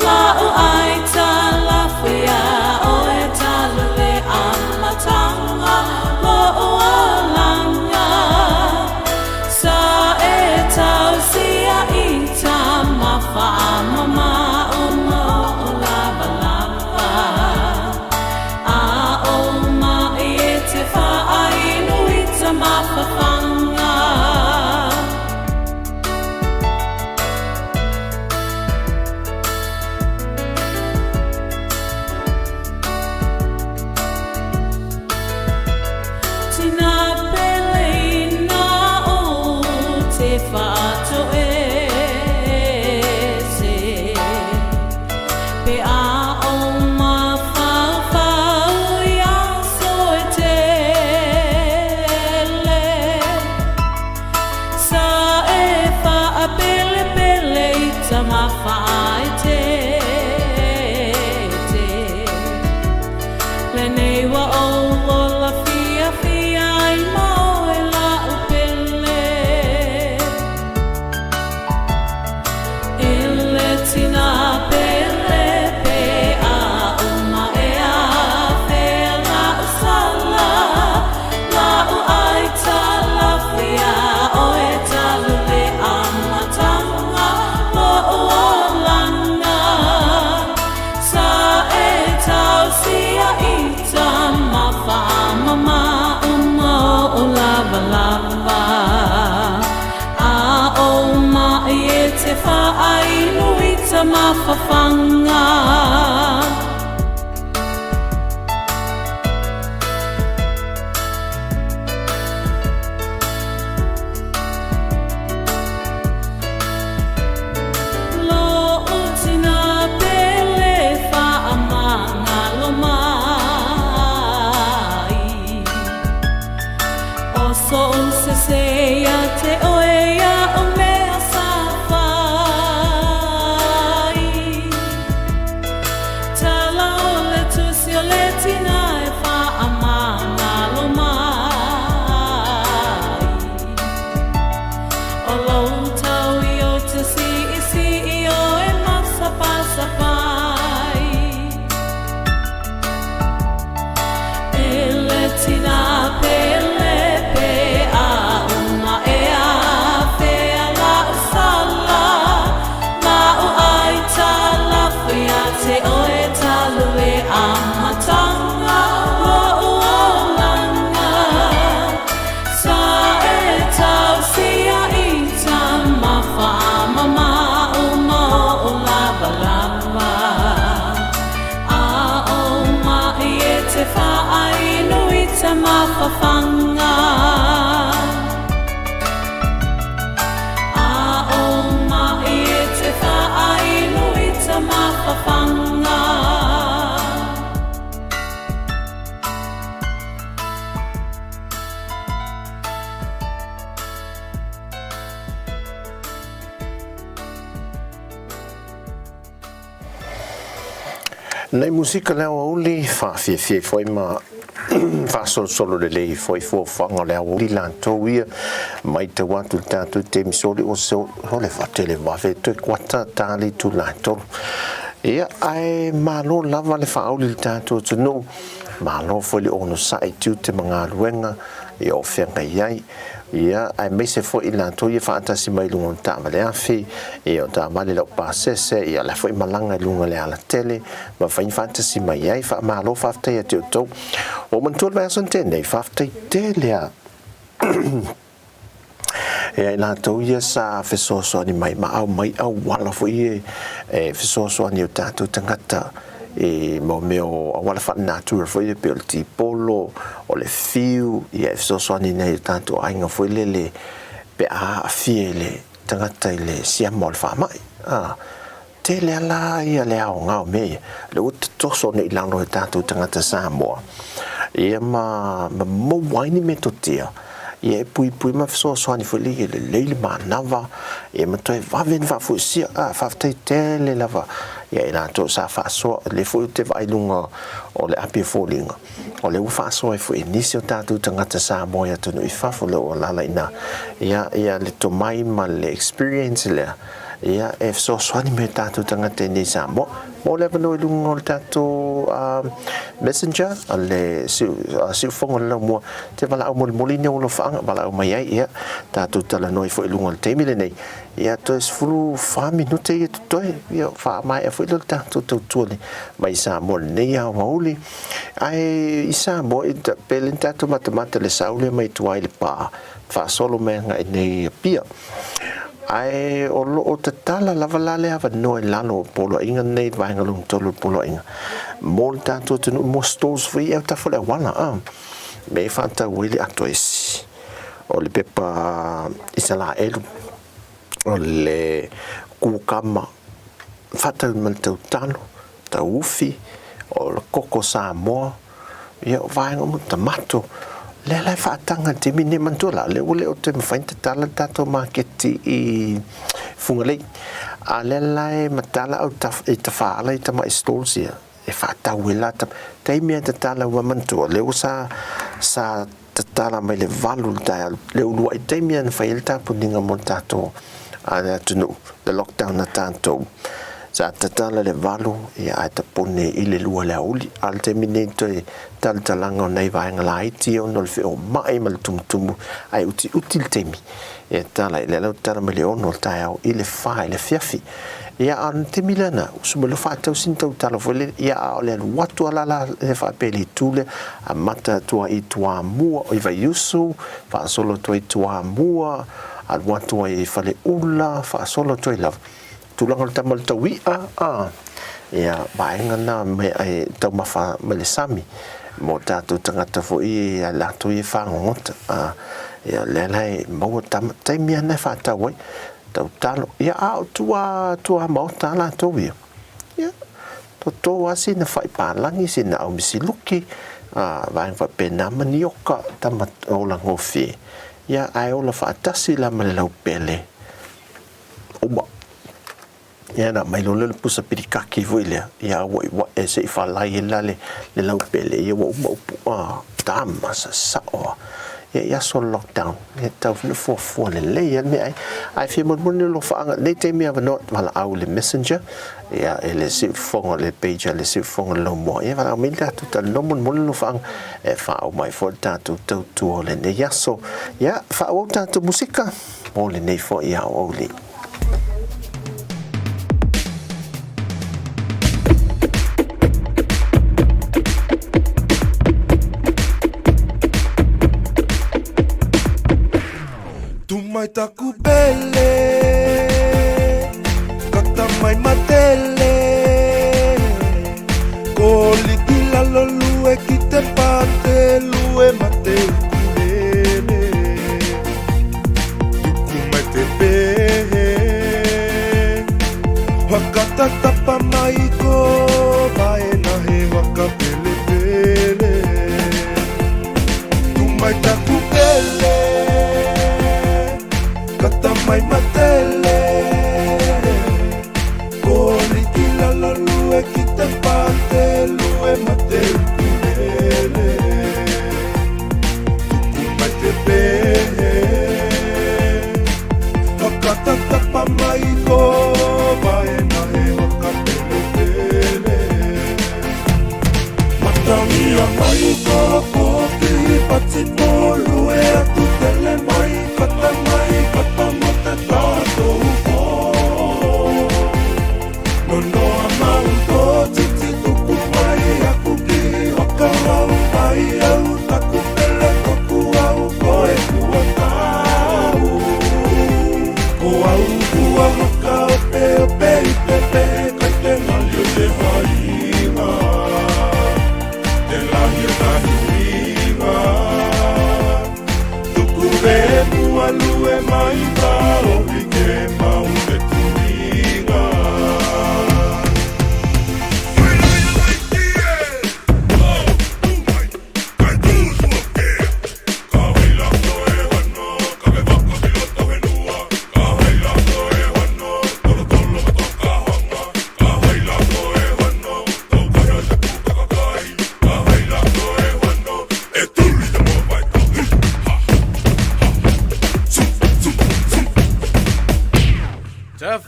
lau ai tala fuia oe talu le amataga lo'u olaga. Sa e tausia i tama faamama uma o lavalava. A o mai e te faainu i tamafafaga. Tina pele ina o te faatoese pe a o mafaufau i aso e tele. Sa e faapelepele i tamafaeteete. Lenei ua ou ola fiafia ai ma oe lau pele. E le tina pele pe a uma e afea lau sala, lau ai tala fuia oe talu le amataga lo'u olaga. Sa e tausia i tama faamama uma o lavalava. A o mai e te faainu i tamafafaga. Lo'u tina pele faamagalo mai. O so'u sese ia te oe ia o mea sa fai. Tala o le tusi o le tina e faamagalo mai. O lou tau i o te siisii o e masapasapai. E le tina pele pe a uma e afea lau sala, lau ai tala fuia te oe talu le amataga lo'u olaga. Sa e tausia i tama faamama uma o lavalava. A o mai e te faainu i tamafafaga. A o mai e te faainu i tamafafaga. Nei musika le aoauli faafiafia foi ma faasolosolo lelei foi fuafuaga o le aoauli latou ia maitau atu le tatou taimi soli ua sole faatele vave toe kuata ta le itula e tolu. Ia, ae malo lava le faauli i le tatou atunuu, malo foi le onosai i tiute ma galuega ia o feagai ai. Ia, aemaise foi i latou ia faatasi mai i luga o le taavale afi, ia o taavale laupasese, ia o la foi malaga i luga o le alatele, ma fai faatasi mai ai. Faamalo faafetai ia te outou. Ua ou manatua le vaiaso na tea nei, faafetai tele lava ia i latou ia sa fesoasoani mai ma aumai auala foi ia e fesoasoani i o tatou tagata i mo mea o auala faalenatura foi ia pei o le tipolo, o le fiu, ia e fesoasoani nei i o tatou aiga foi lele pe a aafia i le tagata i le siama o le faamai. A, tele a la ia le aoga o mea ia, lea ua totoso nei i lalo e tatou tagata Samoa, ia ma, ma maua ai ni metotia. Ia e puipui ma fesoasoani foi lea ia lelei le manava, ia ma toe vave ona faafoisia. A, faafetai tele lava ia i latou sa faasoa, o lea foi ou te vaai i luga o le api o foliga, o lea ua faasoa ai foi e nisi o tatou tagata Samoa i atunuu i fafo, lea ua alaala i ina, ia, ia le tomai ma le experience lea, ia e fesoasoani mai i o tatou tagata i inei i Samoa. Mo le avanoa i luga o le tatou messenger, le siufofoga o le laumua, te valaau molimoli ni ou alofaaga, valaau mai ai, ia, tatou talanoa ai foi i luga o le taimi lenei. Ia, toe 14 minute ia totoe, ia, faamaea foi lea o le tatou tautua mai Samoa i lenei aoauli. Ae i Samoa, pe le ni tatou matamata i le sau lea mai tua i Lepa, faasolo mai agai nei i Apia. Ae o lo o tatala lava la le avanoa i lalo o poloaiga nei, le vaega lona tolu o le poloaiga, mo le tatou atunuu, mo stores foi ia e autafa o le auala, a, mea e faatau ai le ato esi, o le pepa Isalaelu, o le kukama, faatau ma le tautalo, tauufi, o le koko Samoa, ia o vaega uma, tamato, lea la e faataga i le taimi lenei. Manatua la, lea ua le o toe mafai ona tatala le tatou maketi i Fugalei, a o lea la e matala au i tafaala i tamai stalls ia, e faatau ai la taimi lava e tatala ua manatua, lea ua sa sa tatala mai le 8 i le taeao, le uluai taimi lava na fai ai le tapuniga mo le tatou atunuu, le lockdown a tatou, sa tatala i le 8 ia ae tapone i le 2 i le aoauli. A o le taimi nei toe talatalaga o nai vaega laiti ia ona o le feomai ma le tumutumu ae utiuti le taimi e tatala ai. O lea la ua tatala mai le 6 i le taeao i le 4 i le afiafi. Ia a o le taimi lea na usu mai loa faatau sina tautala foi lele, ia a o le alu atu lava la le faapea i le itu lea, amata atu ai i Toamua, i Vaiusu, faasolo atu ai i Toamua, alu atu ai i Faleula, faasolo atu ai lava. Tulaga o le tama o le taui'a, a, ia, vaega na e taumafa mai le sami mo tatou tagata foi ia latou ia e fagogota, a, ia, lea la e maua tama, taimi lava lena e faatau ai. Tautalo, ia a o tua, tua maota a latou ia. Ia, toto lava sina fai palagi, sina aumisiluki, a, vaega faapena ma nioka, tama ola gofie. Ia, ae ola faatasi la ma le laupele uma. Ia na aumai loa lea o le pusa pilikaki foi lea, ia auaiuae se i falai ai la le laupele, ia ua uma upu, a, tama sasao lava. Ia i aso o le lockdown, ia tau foi na fuafua lelei lava le meaai. Ae fia molimoli le alofaaga i lenei taimi avanoa, valaau i le messenger, ia i le siufofoga o le page a le siufofoga o le laumua, ia valaau mai le tatou talanoa molimoli le alofaaga e faauma ai foi le tatou tautua o lenei aso. Ia, faaauau tatou musika mo lenei foi aoauli. Tu mai taku pele, kata mai matele, Ko liki lalo lue ki te pate lue mate ukulele. Tuku mai te pehe, whakatatapa mai ko Vaena he waka pelepele. Tu mai taku pele, kata mai matele. Ko Riki lalo lue ki te pate lue mate ukulele. Tuku mai te pehe, whakatatapa mai ko Vaena he waka pelepele. Matangia mai ko Pōkihi pati pōlue atu tele mai kata mai kata mo te tātou pō. Nonoa mau tō titi tuku mai aku ki whakarau mai au taku pele toku au koe kua tau. Ko au kua whakaopeope i te pehe kai te ngaliu te whainga. Te lahi o tahi huinga.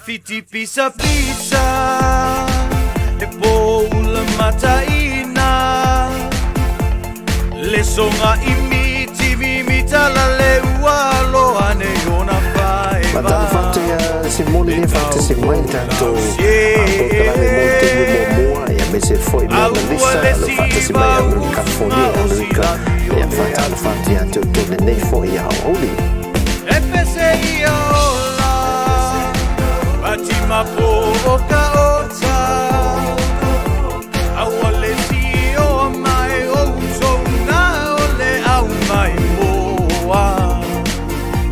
Fiti pisa pisa E pō ula mataina Le soga imi tivi mitala le ua loa nei ona Matalo faeva fatu ia se moli le fatu se mai tatou polokalame mo le taimi muamua ia me se foi me ona lisa lo fatu se mai a California Amerika ia fatalo fatu ia te outou lenei foi ia aoauli. E pese ia ola Fatima po o ka ota Aua le si o mai o tona o le au mai moa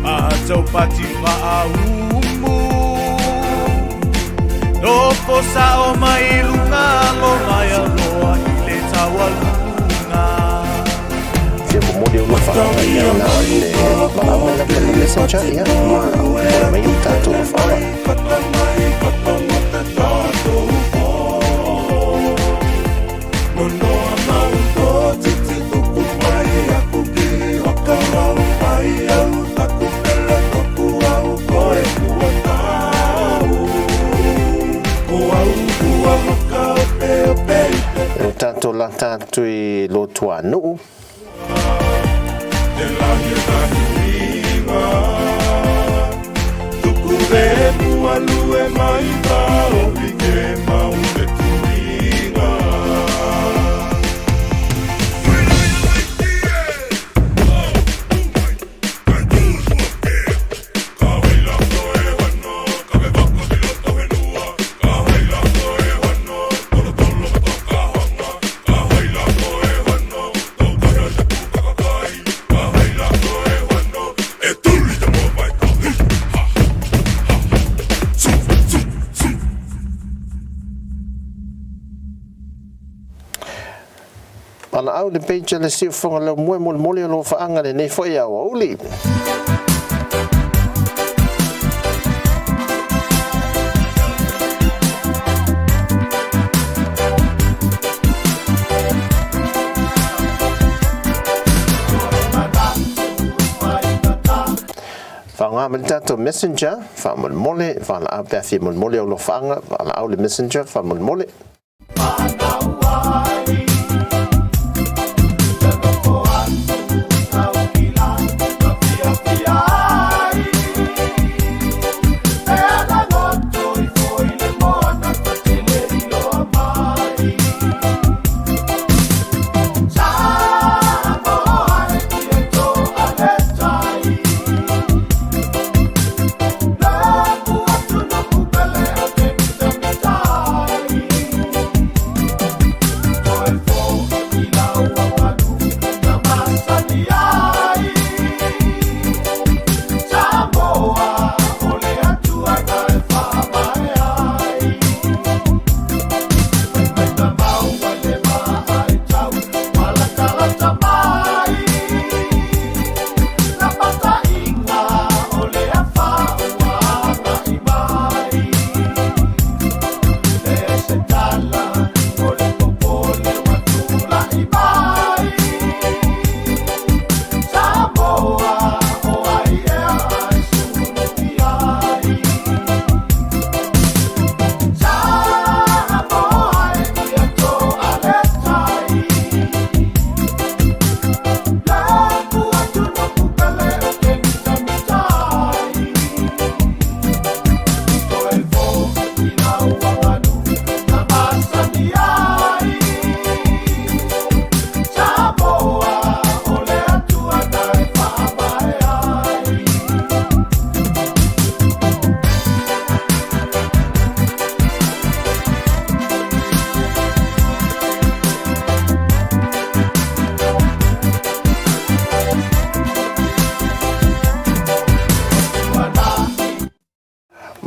A tau pati aumu No po sa o mai lunga lo mai aloa i le taualuga. Fia momoli o lofaaga ia na le valaau mai lava le messenger ia ma ole mai o tatou lofaaga. O tatou lata atu i lotuanuu. Valaau le page le siufoga lau mue molimoli o lofaaga lenei foi aoauli. Faaaoga mai le tatou messenger faamolemole, valaau pe a fia molimoli au lofaaga, valaau le messenger faamolemole.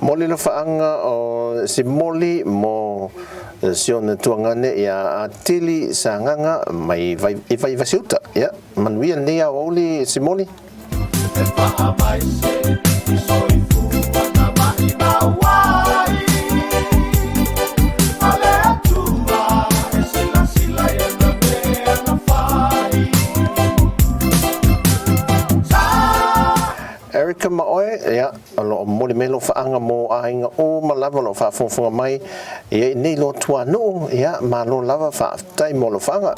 Moli lofaaga o Simoli mo si ona tuagane ia Atili Sagaga mai vai i Vaivasiuta. Ia manuia lenei aoauli Simoli. Erica ma oe, ia, o lo o momoli mai alofaaga mo aiga uma lava o lo o faafogafoga mai ia i nei lotuanuu, ia, malo lava, faafetai mo alofaaga.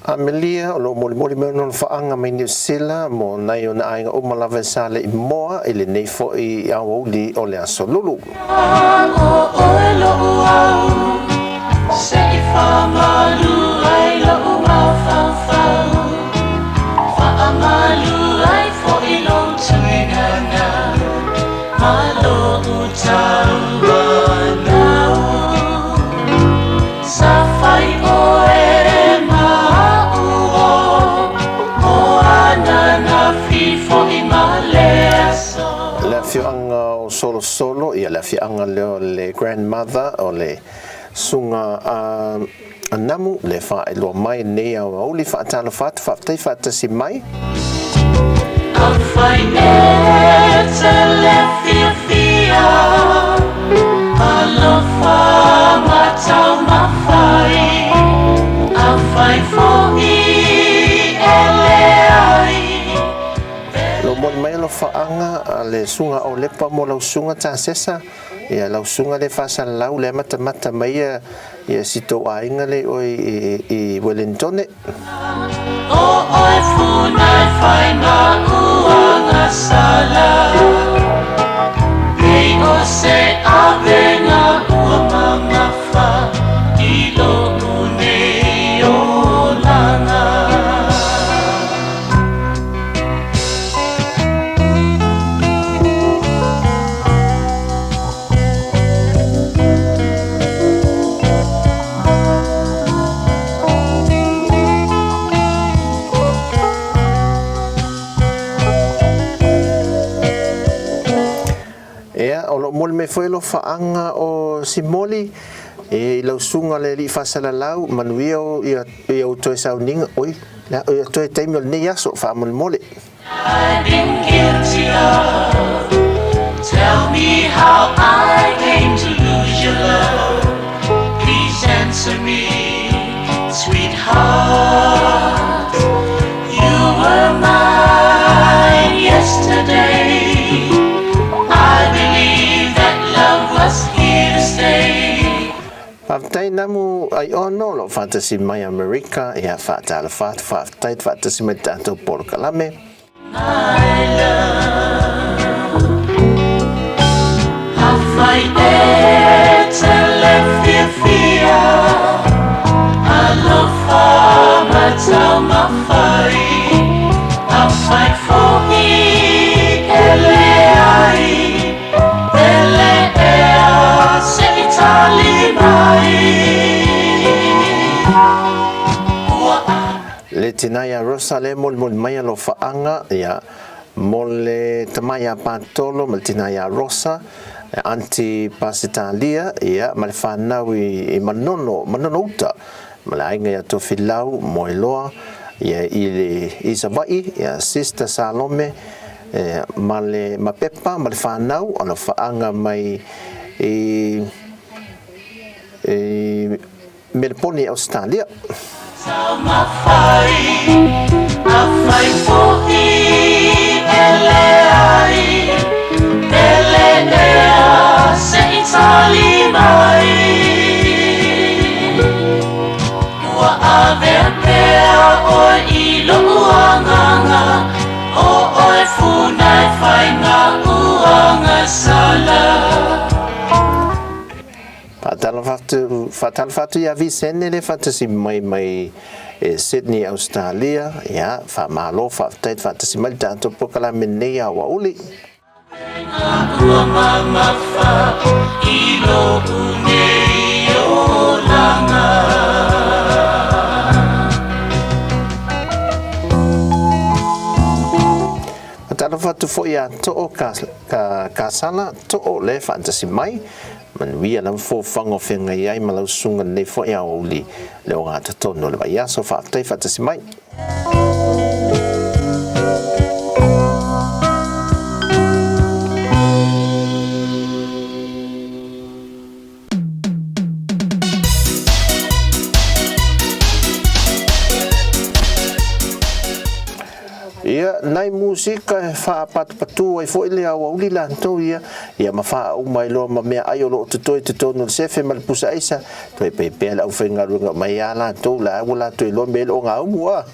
Amelia, o lo o molimoli mai ona alofaaga mai Niu Sila mo nai ona aiga uma lava e sa le i moa i lenei foi aoauli o le aso Lulu. Le afioaga o Solosolo, ia le afioaga lea o le grandmother o le susuga a Namu, le faailoa mai nei aoauli faatalofa atu, faafetai faatasi mai. Lo moli mai alofaaga a le susuga o Lepa mo lau susuga Tasesa, ia lau susuga le faasalalau le amatamata mai ia ia si tou aiga le oe i Welentone. Ea, o lo o moli mai foi alofaaga o Simoli e i lau susuga le alii faasalalau, manuia o ia, ia u toe sauniga, oi, ia toe taimi o lenei aso, faamolemole. I've been guilty of. Tell me how I came to lose your love. Please answer me, sweetheart. You were mine yesterday. I believe that love was here to stay. Faafetai Namu Aiono o lo o faatasi mai Amerika, ia faatalofa atu, faafetai te faatasi mai i le tatou polokalame. My love, Afai e te le fiafia, alofa ma taumafai, afai foi e leai, Pele ea se i tali mai. Ua Le tina ia Rosa le molimoli mai alofaaga ia mo le tama ia Patolo ma le tina ia Rosa, Aunty Pasitalia ia ma le whanau i Manono, Manono Uta, ma le aiga ia Tofilau, Moeloa, ia i le i Savaii, ia Sister Salome, ma le ma Pepa ma le whanau, alofaaga mai i i Meleponi i Ausetalia. Faatalofa atu. atu. Faatalofa atu ia Visene le faatasi mai mai e Sydney, Australia. Ia, faamalo, faafetai le faatasi mai i le tatou polokalame lenei aoauli. Faatalofa atu foi ia Too Kasala, Too le faatasi mai. Manuia lava fofoga o feagai ai ma lau susuga lenei foi aoauli le ogatotonu o le vaiaso. Faafetai faatasi mai. Ia, nai musika e faapatupatu ai foi le aoauli latou ia, ia ma faauma ai loa ma meaai o lo o totoe i totonu o le sefe ma le pusa aisa, toe pea le aufaigaluega mai a latou la ua latou iloa mea e le o gaumu a.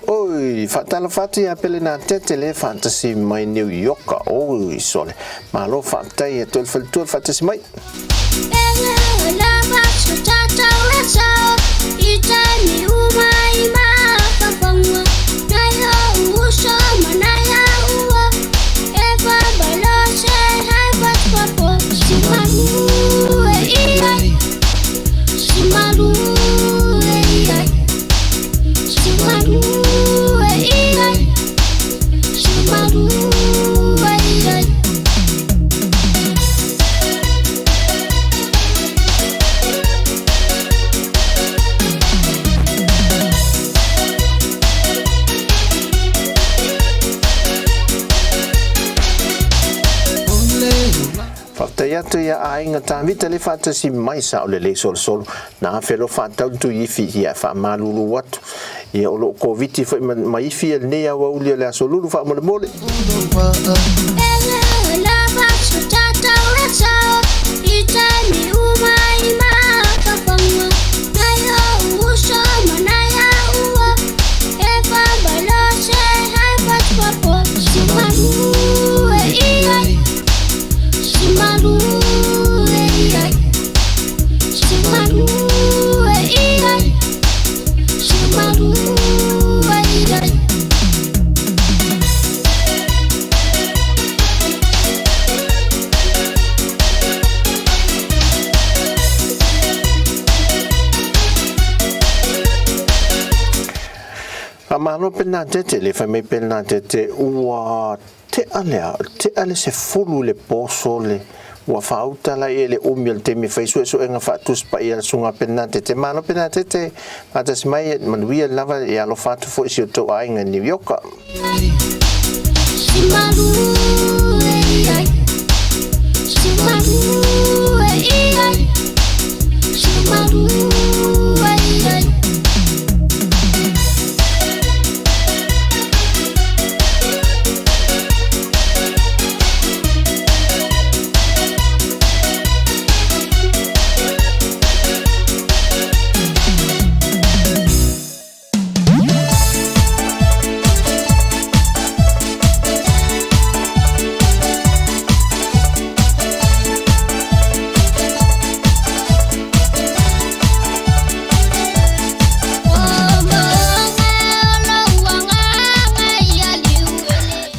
Oi, faatalofa atu ia Pelenatete le faatasi mai New York. Oi, sole. Malo faafetai ia toe le faletua le faatasi mai. Faafetai atu ia Aiga Tavita le faatasi mai sao lelei solosolo na afe loa faatau le tuiifi ia faamalulu atu ia o loo Koviti foi ma ifi ia lenei aoauli o le aso lulu faamolemole. Faamalo Penatete, le fai mai Penatete ua tea lea, tea le 10 i le poso le ua faauta la i le umi o le taimi e fai suesuega faatusi paia le susuga Penatete. Malo Penatete, faatasi mai manuia lava e alofa atu foi i si o tou aiga i New York.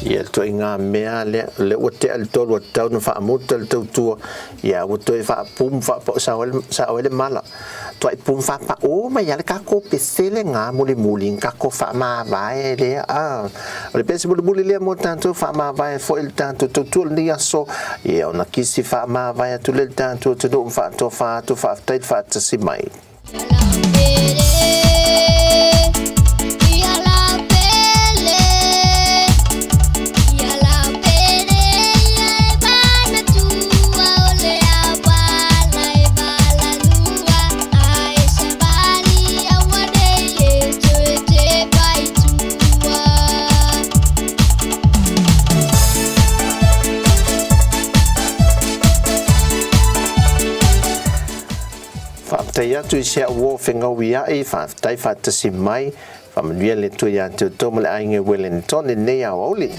Ia ituaiga mea lea, lea ua tea le 3 ua tatau ona faamuta le tautua, ia ua toe faapum faapao sao ai le mala. Tuai pum faapao mai lava le tatou pese lena mulimuli na tatou faamavae lea. A o le pese mulimuli lea mo tatou faamavae foi le tatou tautua lenei aso, ia ona kisi faamavae atu lea le tatou atunuu ma faatofa atu faafetai le faatasi mai. Faafetai. Faafetai atu i si au uo fegauiaʻi, faafetai faatasi mai, faamanuia le Atua ia te outou ma le aiga i Wellington i lenei aoauli.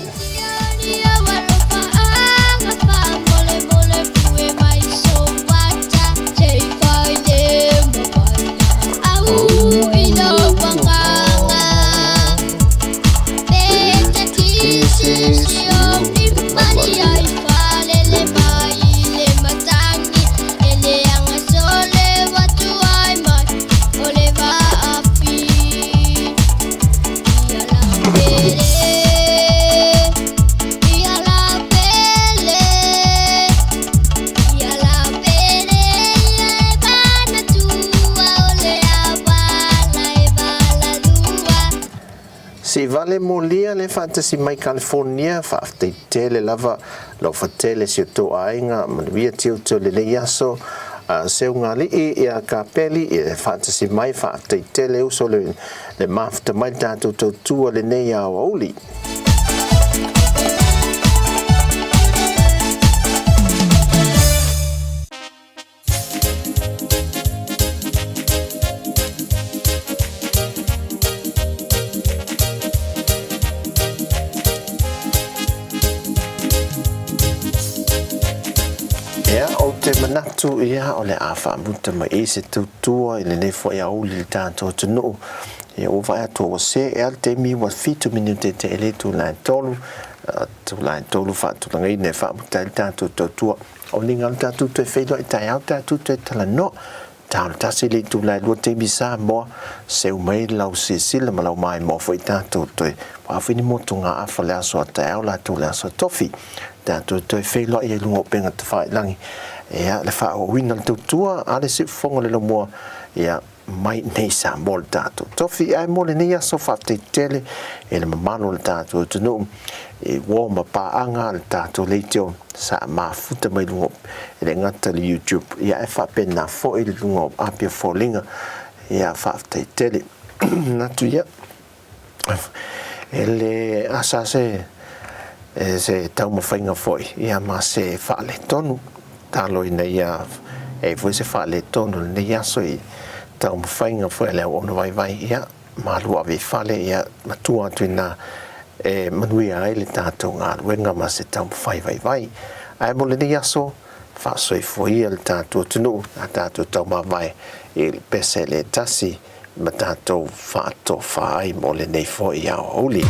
Se i vale molia le faatasi mai California, faafetai tele lava lau fatele si o tou aiga, manuia tiute o lenei aso. Seugalii ia Kapeli e faatasi mai, faafetai tele uso le, le mafuta mai le tatou tautua lenei aoauli. Ia, ou te manatu ia o le a faamuta mai i se tautua i lenei foi aoauli i le tatou atunuu. Ia, ua vaai atu ua see ea le taimi ua 7 minute te e le itula e 3, itula e 3 faatulagaina e faamuta ai le tatou tautua. O ni galo tatou toe feiloai taeao tatou toe talanoa. Talo tasi le itula e 2 taimi Samoa, seu mai lau silasila ma lau maimoa foi tatou toe wha ni motu ngā afa le aso a taeao latou le aso a tofi. Tatou toe feiloai ai luga o upega tafailagi. Ia, le faaauauina le tautua a le siufofoga o le laumua, ia, mai nei Samoa le tatou tofi. Ae mo lenei aso faafetai tele e le mamalu o le tatou atunuu i uo ma paaga a le tatou leitio sa mafuta mai luga e le gata le YouTube ia ae faapena foi le luga o Apia Foliga ia faafetai tele. Manatu ia e le asa se se taumafaiga foi ia ma se faaletonu talo ina ia e foi se faaletonu lenei aso i taumafaiga foi a le auauna vaivai ia malu ave i fale ia matua atu ina e manuia ai le tatou galuega ma se taumafai vaivai. Ae mo lenei aso, faasoifua ia le tatou atunuu, a tatou taumavae i le pese le tasi ma tatou faatofa ai mo lenei foi aoauli.